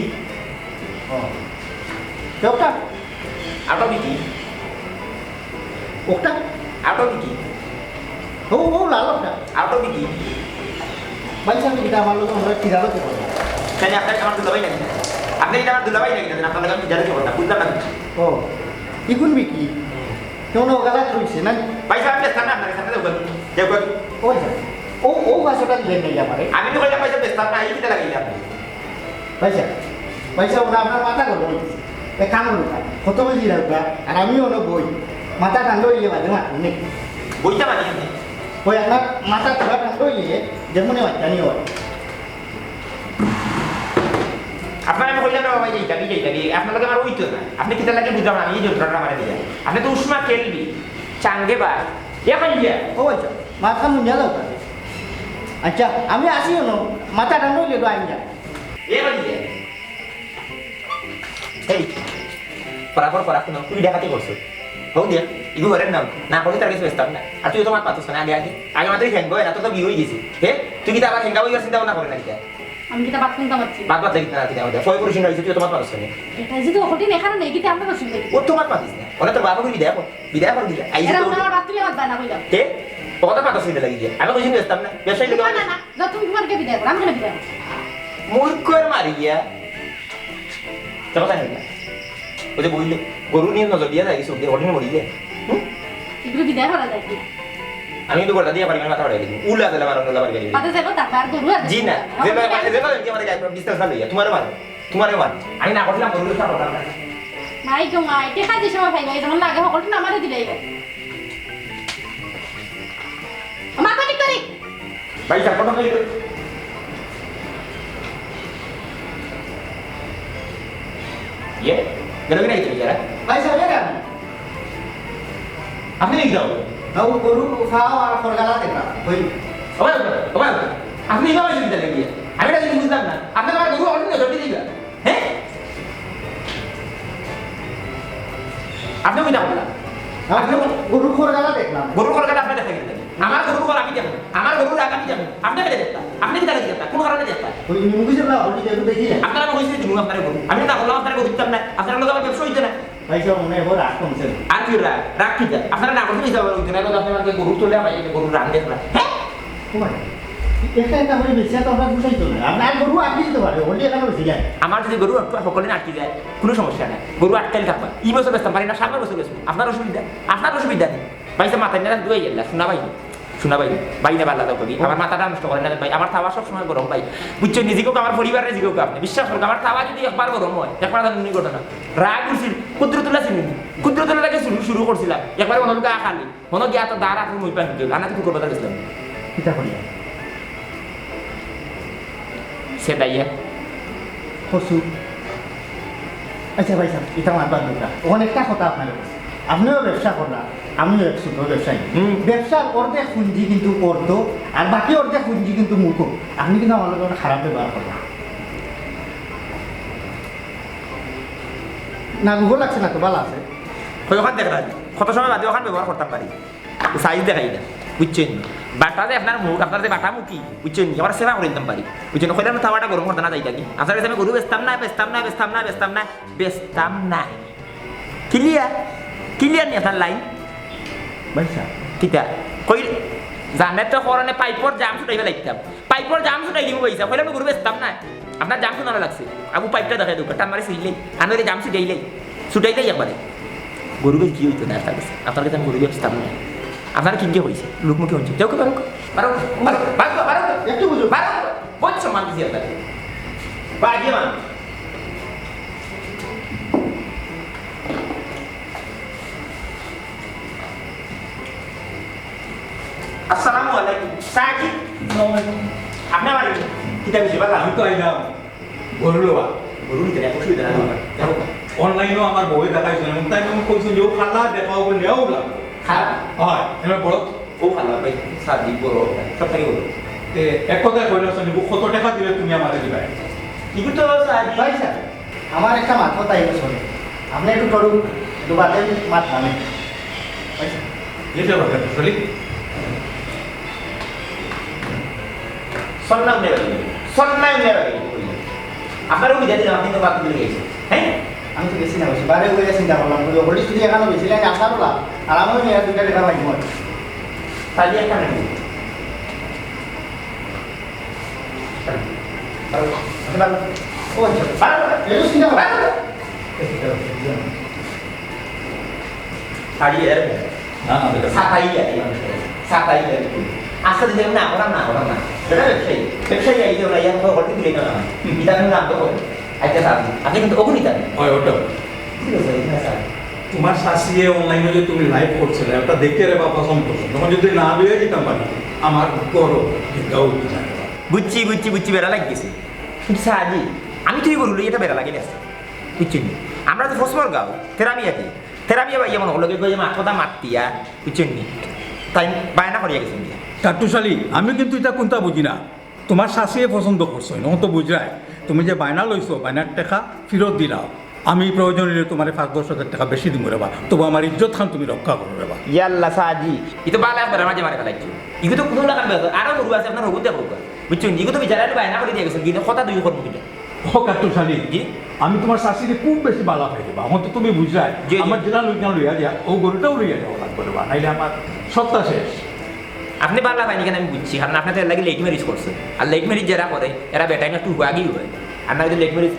ও। তো ওটা? আটা বিকি। ওটা? আটা বিকি। ও, ও, লাল ওটা। আটা বিকি। ভাই সাহেব, এটা আমার লোক, আমরা কিরালো কি করবো? কেন, আপনার আমার দুলাভাই নাকি? আপনি এটা আমার দুলাভাই নাকি? আপনার লোক আমি কিরালো কি করবো? বুঝলাম না কিছু। ও, ইগুন বিকি? কেমন ও গালাত রইছে না? ভাই সাহেব, আমি বেচতাম না আপনার কাছে, আপনি দেখবেন। দেখবেন। ও ভাই সাহেব, ও, ও ভাষাটা দিলেন নাই আমারে। আমি তো কইলাম, ভাই সাহেব, বেচতাম না, এই কিতা লাগাইলে আপনি? ভাই সাহেব, ভাই সাহেব, ওরা আপনার মাথা গরম হইছে। এক কাম করুন না, কত বুঝি রাখবা, আর আমি অনেক বই। মাথা ঠান্ডা হইলে বাদে মারুন নাকি? বইটা মারি আপনি? ওই আপনার মাথা পুরা ঠান্ডা হইলে যেমন বাচ্চা নিয়ে হয়। আপনার আমি কইলাম না, বাবা, এই যাবি, এই যাবি। আপনার লগে আমার ওই তো না। আপনি কিতা লাগে বুঝলাম না, আমি এই যন্ত্রণা মারা দিয়ে। আপনি তো উষ্মা খেলবি, চাঙ্গে বা, ইয়া খাইয়া। ও আচ্ছা, মাথা মুঞ্জা দাও তাহলে। আচ্ছা, আমি আসি হলো, মাথা ঠান্ডা হইলে তো আইন যা। এ বাড়ি দে। এই, পরাপর পরা কোনো, তুই ডাকাতি করছো। হো দিয়া, ইগু ঘরের নাম, না করে তার কাছে বেচতাম না। আর তুই তো মাত পাতছ না আগে আগে। আগে মাত্রই হ্যাঙ্গা, এরা তো তো বিয়ে হয়ে গেছে। হে, তুই কি তা আবার হ্যাঙ্গা হয়ে গেছিস, চিন্তা ভাবনা করে না কিতা? আমি কিতা বাথরুম কামাচ্ছি? বাদ বাদ লাগি না, কিতা আমাদের। কয় পুরুষ না হইছে, তুই তো মাত পাতছ না। এটা যদি ওখানে এখানে নেই, কিতা আমরা রসুন দেখি। ও তো মাত পাতিস না। ওরা তোর বাবা করে বিদায় কর, বিদায় কর দিলে। আইসে এরা তো ওরা আমার বাথরুমে আমার বানা কইলাম। কে? ও কথা পাতছ না লাগি গিয়া। আমি কইছি বেচতাম না। ব্যবসায়ী লোক না, না, না, যত তুমি তোমার কে বিদায় করো, আমি কেন বিদায় করো? মুখ করে মারি গিয়া। চলো, তাই না? ওই যে বইলে, গরু নিয়ে নজর দিয়া যায়, কিছু দিয়ে, ওটা নিয়ে মরি যায়। হুম? এগুলো বিদায় করা যায় কি? আমি কিন্তু গোটা দিয়ে পারি, আমি মাথা ফাটাই দিই। উলা দিলে মারো, উলা পারি, পারি। পাতে যাবো, তারপর আর গরু আর জি না, দেখবো না। যে লো-, যে লো-, যে লো-, যে আমাদের গায়ে distance না লইয়া, তোমারে মারো, তোমারে মারো। আমি না করছিলাম, গরু ব্যবসা করতাম না। মাই গো মাই, টেকা যে সময় পাইবা, এই যেমন লাগে, হকলটা আমারে দিলে এবার। মাথা ঠিক করি। ভাই, চা কত খাইবে? ইয়ে, গেল কি নাই তুমি যারা? ভাই সাহেব, এটা আপনি নিয়ে যাও। না, ও গরু খাও আর ফরগালা দেখা। ওই। ওই, ওই, ওই, আপনি নিয়ে যাও, অসুবিধা নেই গিয়ে। আমি এটা জিনিস বুঝলাম না। আপনি আমার গরু already নজর দিয়ে দিবেন। হ্যাঁ? আপনি ওইটা বললেন। আপনি গরু ফরগালা দেখলাম। গরু ফরগালা আপনি দেখা গেলেন। আমার গরু ফর আমি দেখবো। আমার গরু রাগ আমি দেখবো। আপনি কেটে দেখতা। আপনি কি তাহলে দেখতা? কোন কারণে দেখতা? ওই নিমুখি যে না, ওই যে দেখি না। আপনারা আমি কইছি দিমু আপনার গরু। আমি না বললাম আপনার গরু দিতাম না। আপনার লোক আমার ব্যবসা হইতো না। ভাই সাহেব, মনে হয় রাগ কমছে। আর কি রাগ? রাগ কি দেয়? আপনারা না করতে দিতে হবে, ওই জন্য আপনার গরু চলে আমার এই গরু রাগ দেখলা। হ্যাঁ? ও ভাই, এটা, এটা হয়ে বেশি তো আমরা বুঝাই তো না। আপনার গরু আটকে দিতে পারে, ওটি এখানে বেশি যায়। আমার যদি গরু একটু সকলে আটকে যায়, কোনো সমস্যা নাই। গরু আটকাইলে থাকবা। এই বছর বেচতাম পারি না, সামনের বছর বেচবো। আপনার অসুবিধা? আপনার অসুবিধা নেই। ভাই সাহেব, মাথায় না দুয়াই গেলা, শোনা ভাই। শোনা ভাই, ভাই না বাল্লা দাও করি। আমার মাথাটা নষ্ট করে না ভাই, আমার তাওয়া সবসময় গরম ভাই। বুঝছো? নিজেকেও আমার পরিবারের নিজেকেও আপনি বিশ্বাস করুন, আমার তাওয়া যদি একবার গরম হয়, একবার জানেন নি ঘটনা। রাগ উঠছিল, কুদরতুল্লাহ ছিলেন, কুদরতুল্লাহ থেকে শুরু, শুরু করছিলাম, একবার মনে হলো গা খালি, মনে গিয়া তো দাঁড়া তুমি ওই পানি দিল, আনা তো কুকুর বাজার গেছিলাম। কিতা করিয়া? সে দাইয়া। কচু। আচ্ছা ভাই সাহেব, এটা আমার বান্ধবরা। অনেকটা কথা আপনার কাছে। আপনিও ব্যবসা করলা, আমিও এক ছোট ব্যবসায়ী। হুম। ব্যবসার অর্ধেক পুঁজি কিন্তু অর্থ, আর বাকি অর্ধেক পুঁজি কিন্তু মুখ। আপনি কিন্তু আমার লগে খারাপ ব্যবহার করলা। না, রুহ লাগছে না তো, ভালো আছে। কই ওখান দেখ না, কত সময় বাদে ওখান ব্যবহার করতাম পারি। সাইজ দেখাই না, বুঝছেন? বাটা যে আপনার মুখ, আপনার যে বাটা মুখী, বুঝছেন? আমার সেবা করে দিতাম পারি, বুঝছেন? কইলাম না, তাওয়াটা গরম করতে না যাইতা কি? আপনার কাছে আমি গরু বেচতাম না, বেচতাম না, বেচতাম না, বেচতাম না, বেচতাম না। ক্লিয়ার? ক্লিয়ার নি আপনার লাইন? ভাই সাহেব। কিতা? কই? জানে তো করণে পাইপর জাম ছুটাই ফেলাইতাম। পাইপর জাম ছুটাই দিমু পয়সা। কইলাম গরু বেচতাম না। আপনার জাম ছুটানো লাগছে। আবু পাইপটা দেখাই দেউক্কা। টান মারি ছিঁড়িলাই। আনলে জাম ছুটাইলাই। ছুটাইলাই একবারে। গরু বেচি কি অইতো না আপনার কাছে? আপনার কাছে আমি গরু বেচতাম না। আপনার কিংকে কইছে? লোকমুখে হুনছি। যাউক্কা, বারউক্কা। বারউক্কা, বারউক্কা, বারউক্কা, বারউক্কা। একটু বুঝো। বারউক্কা। বহুত সম্মান দিছি আপনারে। বাজিয়ে মান। আসসালামু আলাইকুম। সাহেব জি। আসসালামু আলাইকুম। আপনি আমার কিতা বিষয় বলা? আমি তো আইলাম গরু লওয়া। গরু নিতে অসুবিধা নাই। দেখো, online-ও আমার বউয়ে দেখাইছে, এবং তাই আমি কইছি যে, "ও খালা, দেখাও বলে নেওয়া লাগবে।" খালা? হয়, এবার বড়। ও খালা ভাই, সাহেব জি বড়, সব থেকে বড়। তে, এক কথায় কইলে, শুনি, ও কত টাকা দিলে তুমি আমারে দিবায়? এগুলো তো সাহেব জি ভাই সাহেব, আমার একটা মাত কথা এগুলো শোনে। আপনি একটু করুন, একটু বাদে মাত নামে। আচ্ছা, এটা কথা, চলি। সন্না উন্নয় বাড়ি, সন্না উন্নয় বাড়ি। আপনারও বিদায় দিলাম, আপনি তো বাদ দিলে গেছেন। হ্যাঁ? আমি তো বেশি না বেশি, বারে ওই চিন্তা করলাম, ওই হলি শুধু এখানে বেশি লাগে, আসার ওলা, আর আমি ওই মেয়ের দুইটা লেখা লাগবো। তাহলে একটা মিনিট। ও আচ্ছা, বারো, বারো, এগুলো চিন্তা করো। বারো। ছাড়িয়ে যাবে। না, না, বেটা। সাতাই যাবে, সাতাই যাবে। আজকে যদি আমি না করাম, না করাম না। বেটা ব্যবসায়ী, ব্যবসায়ী আইতে ওরা ইয়ার পর হঠাৎ দিলে না। হুম। এটা আমি নাম তো করি। আচ্ছা, স্যার, আপনি কিন্তু ওগুনি জানেন। হয়, ওটাও। ঠিক আছে, এখানে স্যার। তোমার শাশিয়ে online-এ যে তুমি live করছিলে, ওটা দেখে রে বাবা পছন্দ করছো। তোমার যদি না বিয়ে দিতাম পারি, আমার ঘরও ভিক্ষা উঠতে থাকে না। বুঝছি, বুঝছি, বুঝছি, বেড়া লাগিছে। কিন্তু স্যার জি, আমি তো এই গরু লই, এটা বেড়া লাগে না। বুঝছেন নি? আমরা তো ফসমর গাঁও, তেরামিয়া দি। তেরামিয়া ভাই এমন হলো কি, কই যে মাত কথা মাতিয়া, বুঝছেন নি? তাই বায়না করিয়া গেছেন গিয়া। কাট্টুশালী, আমি কিন্তু এটা কোনটা বুঝি না। তোমার শাশিয়ে পছন্দ করছো, এখন তো বুঝরায়। তুমি যে বায়না লইছো, বায়নার টাকা ফেরত দিলাও। আমি প্রয়োজন হইলে তোমারে পাঁচ দশ হাজার টাকা বেশি দিমু রে বা, তবু আমার ইজ্জত খান তুমি রক্ষা করো রে বা। ইয়াল্লা সাজি, ই তো বালা একবার মাঝে মারে ফেলাইছো। ইগু তো কোনো লাগান বেতন, আরো গরু আছে আপনার হবু দেখো। বুঝছেন? ইগু তো বিচারা একটু বায়না করে দিয়ে গেছেন, কিন্তু কথা দুই করবো কিনা? ও কাট্টুশালী, জি? আমি তোমার শাশিরে খুব বেশি বালা পাই রে বা। এখন তো তুমি বুঝরায়, জি, জি। আমার জেলা লইয়া লইয়া দিয়া, ও গরুটাও লইয়া যাওয়া লাগবে রে বা, নাইলে আমার সত্তা শেষ। আপনি বালা পাইনি কেন আমি বুঝছি, কারণ আপনি তো এর লাগি late marriage করছেন। আর late marriage যারা করে, এরা বেটাইম একটু হুয়াগি হয়। আর না হয়তো late marriage,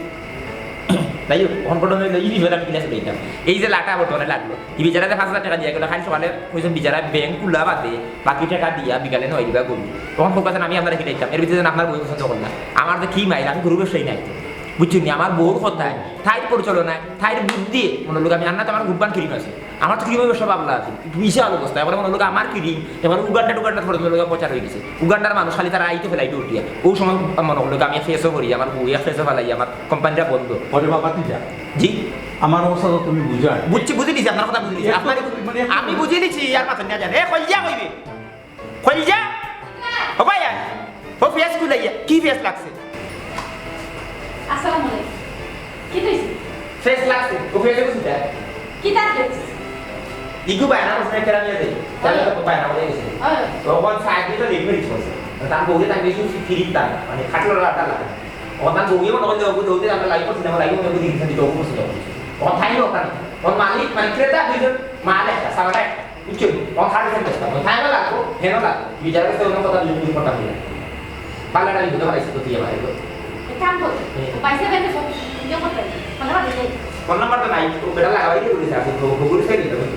যাই হোক, এখন ঘটনা হইলো, এই বিষয়টা আমি কিনা চলে যেতাম। এই যে লাটা বর্তমানে লাগলো, এই বিচারাতে পাঁচ হাজার টাকা দিয়া গেলো, কাল সকালে কইছেন বিচারা ব্যাংক খুলা বাদে বাকি টাকা দিয়া বিকালে নয় দিবা গরু। তখন ফোকাস আমি আপনারা কিনে দিতাম, এর ভিতরে যেন আপনার বই পছন্দ করলাম। আমার তো কি মাইল, আমি গরু ব্যবসায়ী নাই তো। বুঝছেন নি? আমার বউর কথায়, তাইর পরিচালনায়, তাইর বুদ্ধি, মনে লোক আমি আন্না তো আমার গুব্বান ক্রিম আছে। আমার তো ক্রিমের ব্যবসা বাবলা আছে, বিশাল অবস্থা। এবার মনে লোক আমার ক্রিম, এবার উগান্ডা টুগান্ডা পর্যন্ত লোক প্রচার হয়ে গেছে। উগান্ডার মানুষ খালি তারা আইতে ফেলাই দৌড় দিয়া। ওই সময় মনে হলো আমি ফেসও করি, আমার বউ এক ফেসও ফেলাই, আমার কোম্পানিটা বন্ধ। ওরে বাবা, তুই যা। জি? আমার অবস্থা তো তুমি বুঝায়। বুঝছি, বুঝে নিছি, আপনার কথা বুঝে নিছি। একটু আপনার, মানে একটু আমি বুঝে নিছি, আর মাথা নিয়ে যান। এ, কইয়া কইবে। কইল যা। ও ভাই, আয়। ও ফেস খুলাইয়া। কি ফেস লাগছে? আসসালামু আলাইকুম। কি কইছি? ফেস লাগছে। ও ফেসে কিছু দেয়। কি তার ফেস? ইগু বায়না করছে না, কেরামিয়া দেয়। তাহলে তো বায়না করে গেছে। হ্যাঁ। তখন সাইড দিয়ে তো লেট মেরিজ করছে। তার বউকে তাকে কিছু ফিরিত তার, মানে, খাটলো রাখা লাগে। ও তার বউকে মনে করলে ওকে দৌড়ে আমরা লাইভ করছি না, লাইভ মনে করছি, কিন্তু ওকে করছিল। ও থাইলো ওখানে। ওর মালিক, মানে, ক্রেতা দুইজন, মাল একটা, সালাটা একটা। বুঝছো? ও খালি ফেলে দিতাম। ও থাইলো লাগবো, হেনো লাগবো। বিচার করতে অন্য কথা দুই মিনিট কথা বলে। পাল্লাটা আমি বুঝতে পারছি, তো তুই আমার এগুলো। এক কাম কর। হুম। ও পয়সা বের করো। ইয়ে করতে। ফোন নাম্বার দিলে। ফোন নাম্বার তো নাই। ও বেটা লাগাই দিয়ে বলেছে, আসলে তো ও গুগল পে দিতে হবে।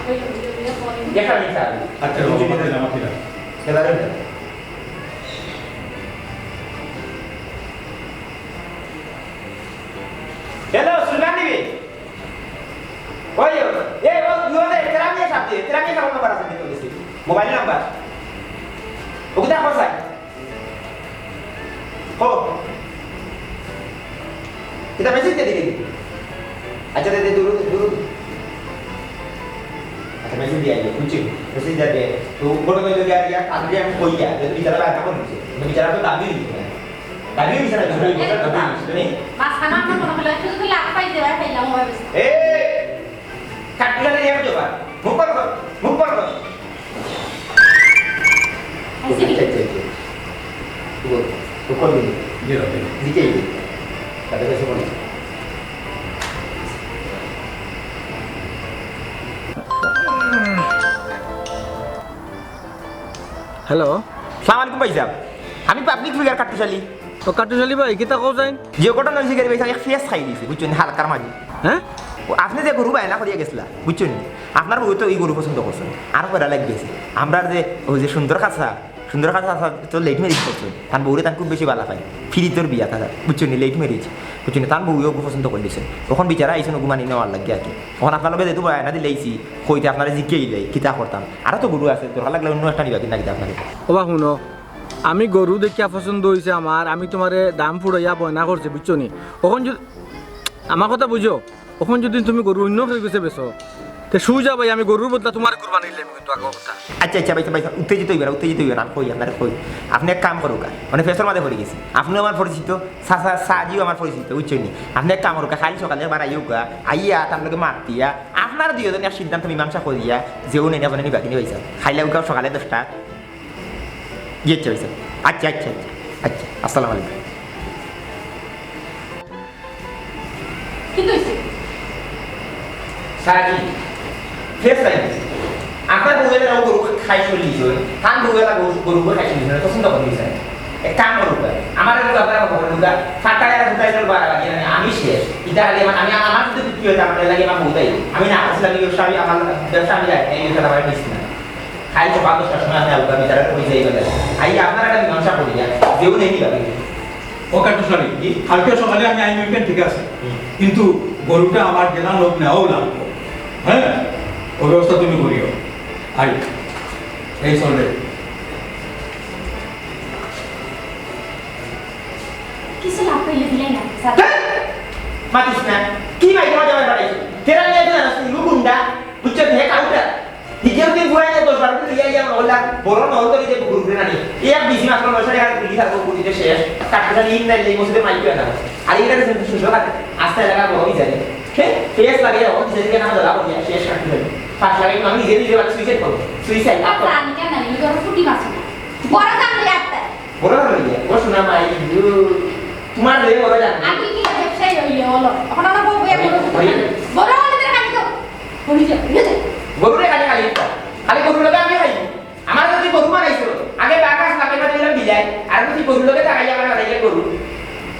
ওই, ওই, ওই, ওই, ওই। একটা মিনিট, স্যার। আচ্ছা, বাবা, মাফি না, মাফি না। সেটা দেন। হ্যালো, সুলতান টিভি। ওই, এই, ও, ইয়ে দে, তেরা মিয়া সাহেব দে, তেরা মিয়া সাহেব নাম্বার আছে কিন্তু দেখছি। Mobile number. ওকে দেখো, স্যার। ও। এটা মেসেজ দিয়ে দিবি। আচ্ছা, দে, দে, দূর, দূর। আচ্ছা, মেসেজ দিয়ে আইবে, বুঝছি। মেসেজ দিয়ে দে। তো, বড় করে দে, আর ইয়া, আর ইয়া, আমি কই ইয়া, যদি বিচারা বাইরে থাকো নিচে। কিন্তু বিচারা তো দাবি দিচ্ছে না। দাবি দিচ্ছে না, দাবি দিচ্ছে না, দাবি দিচ্ছে না। মাঝখানে আমরা মনে হলো একটু যদি লাভ পাই, দেওয়া পাইলাম, ওভাবে। এই! কাটলারে নিয়ে যাবা। মুখ বন্ধ কর, মুখ বন্ধ কর। আইসি নি? আচ্ছা, আচ্ছা, আচ্ছা। তো, তো কল দিন। জি, রাখেন। দিকে এই। তাদের কাছে বলো। হ্যালো। সালাম আলাইকুম ভাইসাব, আমি পাবলিক ফিগার কাট্টুশ আলী। ও কাট্টুশ আলী ভাই, কিতা কও যাইন? যে ঘটনা অইছে গিয়া ভাইসাব, এক ফেস খাই দিছে, বুঝছইন নি, হালকার মাঝে। হ্যাঁ? ও, আপনে যে গরু বায়না করিয়া গেছলা, বুঝছইন নি, আপনার বউয়ে তো ই গরু পছন্দ করছইন, আরো কয়টা লাগি গেছে। আমরার যে, ওই যে সুন্দর খাসা, সুন্দর খাসা তো লেট ম্যারেজ করছইন, তান বউরে তান খুব বেশি ভালা পাইন, ফিরিতর বিয়া তারা, বুঝছইন নি, লেট ম্যারেজ, বুঝছইন নি, তান বউয়ে ওগু পছন্দ করিলিছইন। অখন বিচারা আইছইন ওগু মানি নেওয়ার লাগি আর কি। অখন আপনার লগে যেহেতু বায়না দিলাইছি, কইতে আপনারে জিকাইলাই, কিতা করতাম। আরো তো গরু আছে, দরকার লাগলে অন্য একটা নিবা কিনা কিতা আপনারে? ওবা হুনো, আমি গরু দেখিয়া পছন্দ অইছে আমার, আমি তুমারে দাম ফুড়াইয়া বয়না করছি, বুঝছো নি? অখন যদি, আমার কথা বুঝো, অখন যদি তুমি গরু অন্য কেউর গেছে বেচো, তে সুজা ভাই আমি গরুর বদলা তুমারে কুরবানি দিলাম কিন্তু আগর কথা। আচ্ছা, আচ্ছা, ভাইসাব, ভাইসাব, উত্তেজিত অইবা না, উত্তেজিত অইবা না, আমি কই, আপনারে কই। আপনে এক কাম করউক্কা, মানে ফেসর মাঝে পড়ি গেছি। আপনে আমার পরিচিত, চাচা, চাচিও আমার পরিচিত, বুঝছইন নি? আপনে এক কাম করউক্কা, কাইল সকালে একবার আইউক্কা, আইয়া তার লগে মাতিয়া, আপনারা দুইওজনে এক সিদ্ধান্ত মীমাংসা করিয়া, যেউ নেইন আপনে নিবা কিনি ভাইসাব। কাইল আউক্কা সকালে দশটা। জি, আচ্ছা, আচ্ছা। আচ্ছা, আচ্ছা, আচ্ছা। আচ্ছা, আসসালামু আলাইকুম। কিতা অইছে? সারা কি? ফেস নাই। আপনার বউয়ে না গরু খাই চল্লিশ জন, তান বউয়ে না গরু, গরু খাই চল্লিশ জন, পছন্দ করে দিয়েছেন। এক কাম করুক, আমার একটু আপনারা খবর দিন, ফাটায় আর ফুটায় চলবো আর আগে, মানে, আমি শেষ। এটা আগে আমার, আমি, আমার যদি কি হইতে আমার লাগে আমার বউতাই। আমি না আসলে আমি ব্যবসা, আমি আমার ব্যবসা আমি রাখি, এই ব্যবসাটা আমার নিচ্ছি না। খাই তো পাঁচ দশটার সময় আপনি আলুটা বিচারে কই যাই বলে। আই আপনারা একটা মীমাংসা করি, যেও নেই নিবা। ও কাট্টুশ আলী, জি। কালকে সকালে আমি আইমু, ঠিক আছে। হুম। কিন্তু গরুটা আমার গেলা লোক নেওয়াও লাগবো। হ্যাঁ, ও ব্যবস্থা তুমি করিও। আই, এই চল রে। কিছু লাভ পাইলে দিলাই না, স্যার। ধ্যাৎ! মাতিস না। কি ভাই তোমার জামাই পাঠাইছে? তেরা নিয়ে তো জানাস, লুকুন্ডা, বুঝছো? হে কাউটা। দ্বিতীয় দিন ঘুরাই নিয়ে দশ বারো দিন লইয়া গিয়া আমার ওলা বড় নহল ধরে যে বুকুর উপরে নানি। এই এক বিজি মাত্র নয়শো টাকার গুলি থাকবো, গুলিতে শেষ। কাটতে খালি ইন নাই, এই মসজিদে মাইক না। আর এটা কিন্তু সুন্দর কাটে। আস্তে এলাকা বড় হয়ে যায়। হে, ফেস লাগে, অন দিছে যে না জ্বালা বলিয়া, শেষ কাটতে খালি। ফাঁস লাগে, আমি নিজে নিজে বাড়ি সুইসাইড করবো। সুইসাইড, আপ করবো। আচ্ছা, আমি কেন জানি, ওই ধরো ফুটি মাছ। বড় জানলে একটা। বড় জানলে কি? ও শোনা মাই, ইউ। তোমার দেহে বড় জান। আমি কি ব্যবসায়ী হইলে হলো? এখন আমরা বউ বইয়া বড় বড়। বড় হলে তারা খালি তো। বলি যে, ইয়ে দে। গরুরে খালি খালি খালি গরু লাগে আমি খাই। আমার যদি গরু বানাইছো, আগে বাগাস লাগে না দিলাম বিলাই। আর যদি গরু লগে তাকাই আমার বানাইলে গরু।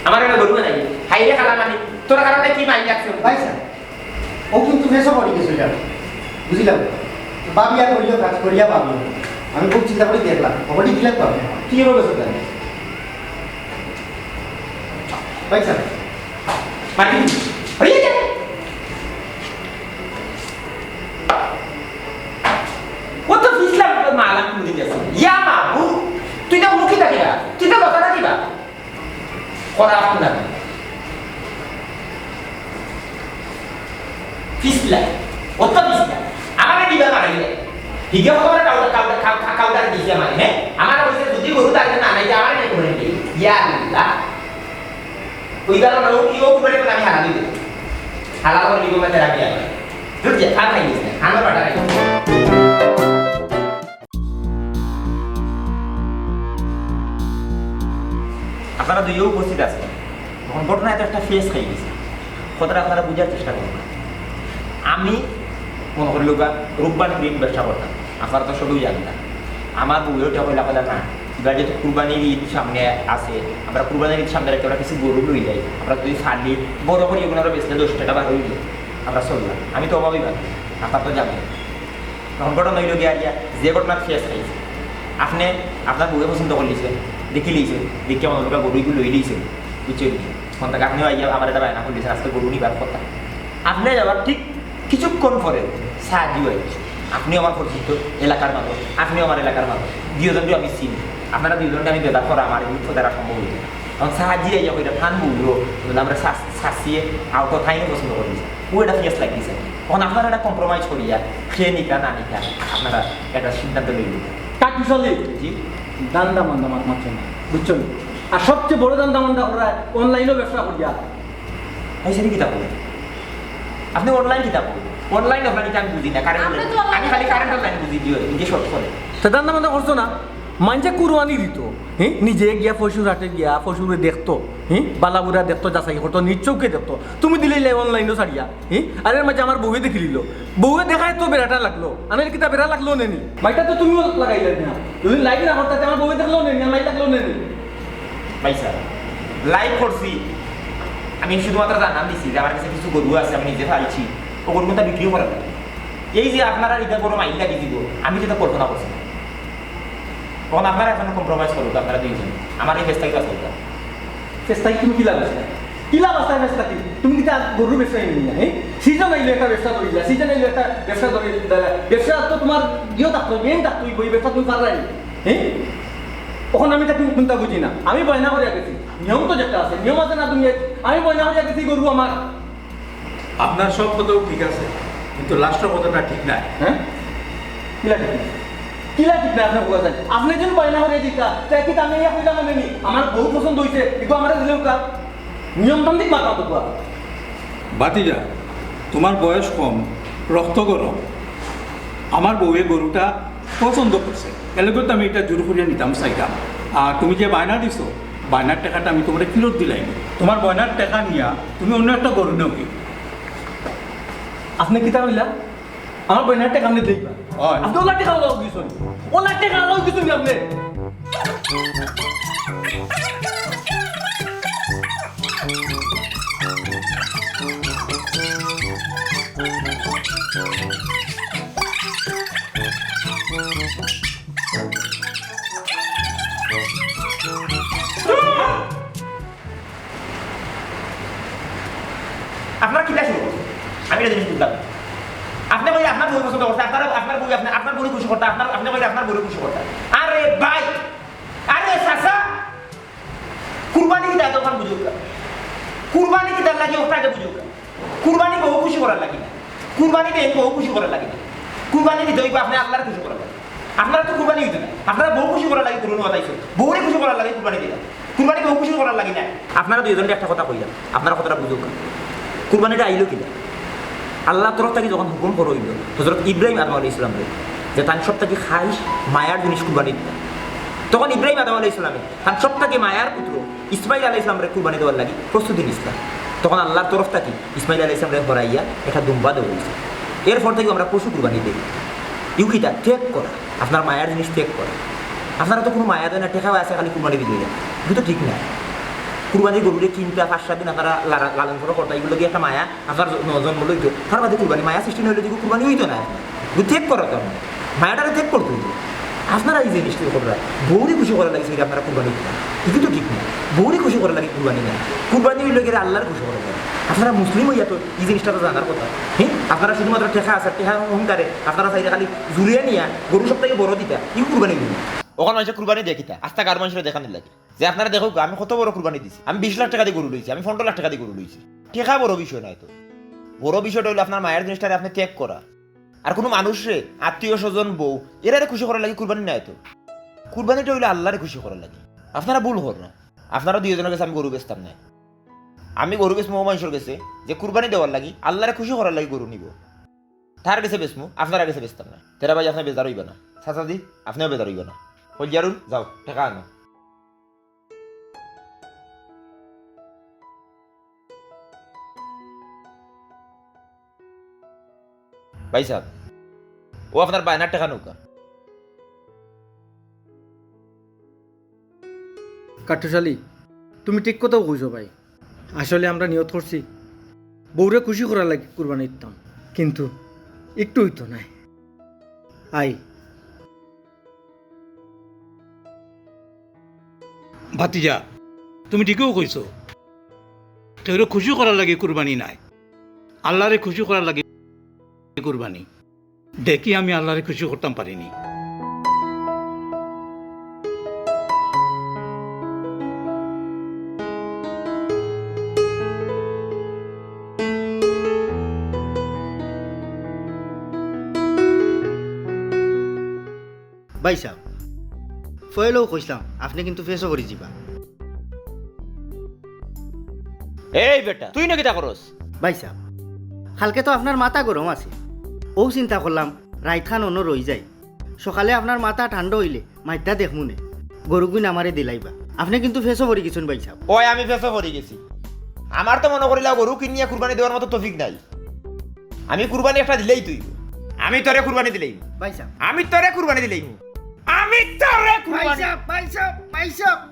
আমার একটা গরু বানাই। হাইরে খালা মানি, তোরা খালা কি মাই লাগছে? ভাই স্যার, ও কিন্তু ফেসো পড়ি গেছে, জানো? বুঝিলাম। ভাবিয়া করিও কাজ, করিয়া ভাবিও। আমি খুব চিন্তা করে দেখলাম, খবরটি দিলাম তো আপনি। কি হবে স্যার? ভাই স্যার। মারি। হয়ে যাবে। ও তো ফিসলা মালা কুড়ি গেছে। ইয়া মাবু, তুই তো মুখে থাকিবা, তুই তো কথা থাকিবা। করা আপনার। ফিসলা, ও তো ফিসলা। আমারে দিবা মারাইলে। ভিডিও কল করে কাউকে, কাউকে, কাউ-, কাউ-, কাউকে দিছে আমারে, হ্যাঁ? আমার ওই যে যদি গরু তাকে না নাই, যে আমারে নাই করে দিই। ইয়া আল্লাহ। ওই কারণে ও কি ও করে আমি হারা দিতে। হালা করে দিব, মানে, রাখি আর। বুঝছে? আর খাই দিছে। আমার বাটা খাই। আপনারা দুইও উপস্থিত আছেন। এখন ঘটনা এত একটা ফেস খাই গেছে। কথাটা আপনারা বুঝার চেষ্টা করুন। আমি মনে করি লোকা রূপবান প্রিন্ট ব্যবসা করতাম। আপনারা তো সবই জানেন না। আমার বউয়ে ওটা কইলা, কইলা, "না, এবার যেহেতু কুরবানির ঈদ সামনে আছে, আমরা কুরবানির ঈদ সামনে রেখে আমরা কিছু গরু লই যাই। আমরা যদি ফালি, বড় করি এগুলো আমরা বেচলে দশ টাকা বার হইল। আমরা চললাম।" আমি তো অভাবই মানুষ, আপনারা তো জানেন। তখন ঘটনা হইল গিয়া, গিয়া যে ঘটনা ফেস খাইছে, আপনি আপনার বউয়ে পছন্দ করে লিছেন, দেখি লিছেন, দেখি আমার লোকের গরু এগুলো লই লিছেন, বুঝছেন? তখন তাকে আপনিও আইয়া আমার এটা বায়না করে দিয়েছেন, আজকে গরু নিবার কথা। আপনি আবার ঠিক কিছুক্ষণ পরে সাহায্য হয়ে গেছে। আপনিও আমার পরিচিত এলাকার মানুষ, আপনিও আমার এলাকার মানুষ, দুইজনকে আমি চিনি। আপনারা দুইজনকে আমি বেদার করা আমার এই বিপদ দ্বারা সম্ভব হইল। এখন সাহায্য আইয়া কইরা ফান বললো, আমরা শাস-, শাসিয়ে আও কথাই নিয়ে পছন্দ করি। ও এটা ফেস লাগিয়েছে। এখন আপনারা এটা কম্প্রোমাইজ করিয়া, খেয়ে নিকা না নিকা, আপনারা একটা সিদ্ধান্ত নিয়ে নিন। কাট্টুশ আলী, জি? ধান্দা মান্দা মাত মাতছে না, বুঝছো নি? আর সবচেয়ে বড় ধান্দা মান্দা করা অনলাইনও ব্যবসা করিয়া। ভাই, সেটা কিতা বলেন? আপনি অনলাইন কিতা বলেন? অনলাইন অফলাইন কিতা আমি বুঝি না, কারেন্ট আপনি তো অনলাইন আমি খালি কারেন্ট অনলাইন বুঝি দিও, নিজে শর্ট করে। তা ধান্দা মান্দা করছো না? মানষে কুরবানি দিত, হ্যাঁ, নিজে গিয়া পশুর হাটে গিয়া পশুরে দেখতো, হ্যাঁ, বালা বুরা দেখতো, যাচাই করতো, নিজ চোখে দেখতো। তুমি দিলে অনলাইনও ছাড়িয়া, হ্যাঁ, আর এর মাঝে আমার বউয়ে দেখিলিলো, বউয়ে দেখায় তো বেড়াটা লাগলো, আনের কিতা বেড়া লাগলো নেনি, মাইটা তো তুমিও লাগাইলে না, যদি লাইভ না করতে আমার বউয়ে দেখলো নেনি, আমার মাই লাগলো নেনি। ভাই সাহেব, লাইভ করছি, আমি শুধুমাত্র জানান দিছি যে আমার কাছে কিছু গরু আছে, আমি নিজে পালছি, ও গরুগুলো বিক্রিও করা লাগে। এই যে আপনারা এটা বড় মাইল লাগি দিব, আমি যেটা কল্পনা করছি না। তখন আপনারা এখন কম্প্রোমাইজ করুক, আপনারা দুইজন আমার এই পেজ থাকি বাঁচাইতা। পেজ থাকি তুমি কিলা বাঁচলে? কিলা বাঁচলে পেজ থাকি? তুমি কিতা গরুর ব্যবসা নিয়ে না, হ্যাঁ? সিজন আইলে একটা ব্যবসা ধরিলা, সিজন আইলে একটা ব্যবসা ধরি দিলা। ব্যবসা তো তোমার ইয়ে থাকতো, মেইন থাকতো, ওই ব্যবসা তুমি পারলাই, হ্যাঁ? এখন আমি তাকে কোনটা বুঝি না। আমি বায়না করিয়া গেছি, নিয়ম তো যেটা আছে, নিয়ম আছে না দুনিয়ায়? আমি বায়না করিয়া গেছি গরু আমার। আপনার সব কথাও ঠিক আছে, কিন্তু লাস্টের কথাটা ঠিক নাই। হ্যাঁ? কিলা ঠিক না? কিলা ঠিক না আপনার কথা? আপনি যদি বায়না করে দিতা, তাই কি আমি ইয়া কইলাম মানে নি? আমার বউ পছন্দ হইছে, এগু আমার দিলে কা নিয়মতান্ত্রিক মাতা তো কুয়া। ভাতিজা, তোমার বয়স কম, রক্ত গরম। আমার বউয়ে গরুটা পছন্দ করছে, এলাকা তো আমি এটা জোর করিয়া নিতাম চাইতাম। আর তুমি যে বায়না দিছো, বায়নার টাকাটা আমি তোমার ফেরত দিলাইমু। তোমার বায়নার টাকা নিয়া তুমি অন্য একটা গরু নেও কি? আপনি কিতা কইলা? আমার বায়নার টাকা আপনি দেখবা। হয়। আপনি ওলা টাকা ওলা কিছু, ওলা টাকা ওলা কিছু আপনি। আপনারা কিতা শুরু করছেন? আমি এটা জিনিস বুঝলাম না। আপনি কইলে আপনার বউ পছন্দ করতে, আপনারা আপনার বউ আপনি আপনার বউরে খুশি করতে, আপনার আপনি কইলে আপনার বউরে খুশি করতে। আরে ভাই, আরে চাচা, কুরবানি কিতা তখন বুঝুক না। কুরবানি কিতার লাগি ওটাকে বুঝুক না। কুরবানি বউ খুশি করার লাগি না। কুরবানি দেন বউ খুশি করার লাগি না। কুরবানি দিতে হইব আপনি আল্লাহর খুশি করার লাগি। আপনারা তো কুরবানি হইতো না, আপনারা বউ খুশি করার লাগি কুরবানি বাতাইছেন, বউরে খুশি করার লাগি কুরবানি দিলেন। কুরবানি বউ খুশি করার লাগি না। আপনারা দুইজনরে একটা কথা কইলাম, আপনারা কথাটা বুঝুক। কুরবানিটা আইলো কিনা? আল্লাহর তরফ থাকি যখন হুকুম করা হইল হজরত ইব্রাহিম আদম আলাইহিস সালামরে, যে তান সব থাকি খাইশ মায়ার জিনিস কুরবানি দিতা, তখন ইব্রাহিম আদম আলাইহিস সালামে তান সব থাকি মায়ার পুত্র ইসমাইল আলাইহিস সালামরে কুরবানি দেওয়ার লাগি প্রস্তুতি নিছিলা। তখন আল্লাহর তরফ থাকি ইসমাইল আলাইহিস সালামরে হরাইয়া একটা দুম্বা দেওয়া হইছে। এরপর থাকি আমরা পশু কুরবানি দেই। ইউ কিতা ত্যাগ করা, আপনার মায়ার জিনিস ত্যাগ করা। আপনারা তো কোনো মায়া দেয় না, টেকা আছে খালি কুরবানি দিতে হইলে, কিন্তু ঠিক না। কুরবানির গরুরে কিনতা, পাঁচ সাত দিন আপনারা লালা- লালন পালন করতা, এগুলো কি একটা মায়া? আপনার জ- ন- জন্ম লইতো, তার বাদে কুরবানি, মায়া সৃষ্টি না হইলে দেখো কুরবানি হইতো না। এগুলো ত্যাগ করা তো আপনার, মায়াটারে ত্যাগ করতে হইতো। আপনারা এই জিনিসটা কররা, বউরে খুশি করার লাগি সেটা আপনারা কুরবানি দিতা, এগুলো তো ঠিক না। বউরে খুশি করার লাগি কুরবানি না, কুরবানি হইলে গেলে আল্লাহর খুশি করার লাগি। আপনারা মুসলিম হইয়া তো এই জিনিসটা তো জানার কথা। হ্যাঁ, আপনারা শুধুমাত্র টেকা আছে, টেকা অহংকারে আপনারা চাইলে খালি জুড়িয়ে নিয়ে গরু সব থেকে বড় দিতা, এই কুরবানি দিন। ওখানে মানুষের কুরবানি দেখিতা, আস্তা গার মানুষের দেখানোর লাগে যে আপনারা দেখো আমি কত বড় কুরবানি দিছি, আমি বিশ লাখ টাকা দিয়ে গরু লইছি, আমি পনেরো লাখ টাকা দিয়ে গরু লইছি। টেকা বড় বিষয় নয় তো, বড় বিষয়টা হলো আপনার মায়ের জিনিসটারে আপনি ত্যাগ করা। আর কোনো মানুষরে, আত্মীয় স্বজন, বউ, এরারে খুশি করার লাগি কুরবানি নয় তো। কুরবানিটা হইলো আল্লাহরে খুশি করার লাগি। আপনারা ভুল কর না, আপনারা দুইজনের কাছে আমি গরু বেচতাম না। আমি গরু বেচমু ও মানুষের কাছে যে কুরবানি দেওয়ার লাগি, আল্লাহরে খুশি করার লাগি গরু নিব। তার কাছে বেচমু, আপনার কাছে বেচতাম না। তেরা ভাই, আপনি বেজার হইবা না। চাচাজি, আপনিও বেজার হইবা না। হলজিয়ারুল, যাও, টাকা আনো। ভাই সাহেব, ও আপনার বায়নার টাকা নৌকা। কাট্টুশালী, তুমি ঠিক কথাও কইছো ভাই। আসলে আমরা নিয়ত করছি বউরে খুশি করার লাগি কুরবানি দিতাম, কিন্তু একটু হইতো নাই। আই ভাতিজা, তুমি ঠিকও কইছো, কেউরে খুশি করার লাগি কুরবানি নাই, আল্লাহরে খুশি করার লাগি কুরবানি। দেখি আমি আল্লাহরে খুশি করতাম পারিনি। ভাই সাহেব, ফয়েলও কইছিলাম, আপনি কিন্তু ফেসও করি যিবা। এই বেটা, তুই না কিতা করস? ভাই সাহেব, কালকে তো আপনার মাথা গরম আছে, ও চিন্তা করলাম রাইত খান অন্য রই যাই, সকালে আপনার মাথা ঠান্ডা অইলে মাইত্তা দেখমুনে। গরুগুইন আমারে দিলাইবা। আপনে কিন্তু ফেসো পড়ি গেছইন ভাইসাব। ওই আমি ফেসো পড়ি গেছি। আমার তো মনো করিলা গরু কিনিয়া কুরবানি দেওয়ার মতো তৌফিক নাই। আমি কুরবানি একটা দিলেই তুই। আমি তোরে কুরবানি দিলেই। ভাইসাব। আমি তোরে কুরবানি দিলেই। আমি তোরে কুরবানি। ভাইসাব, ভাইসাব, ভাইসাব।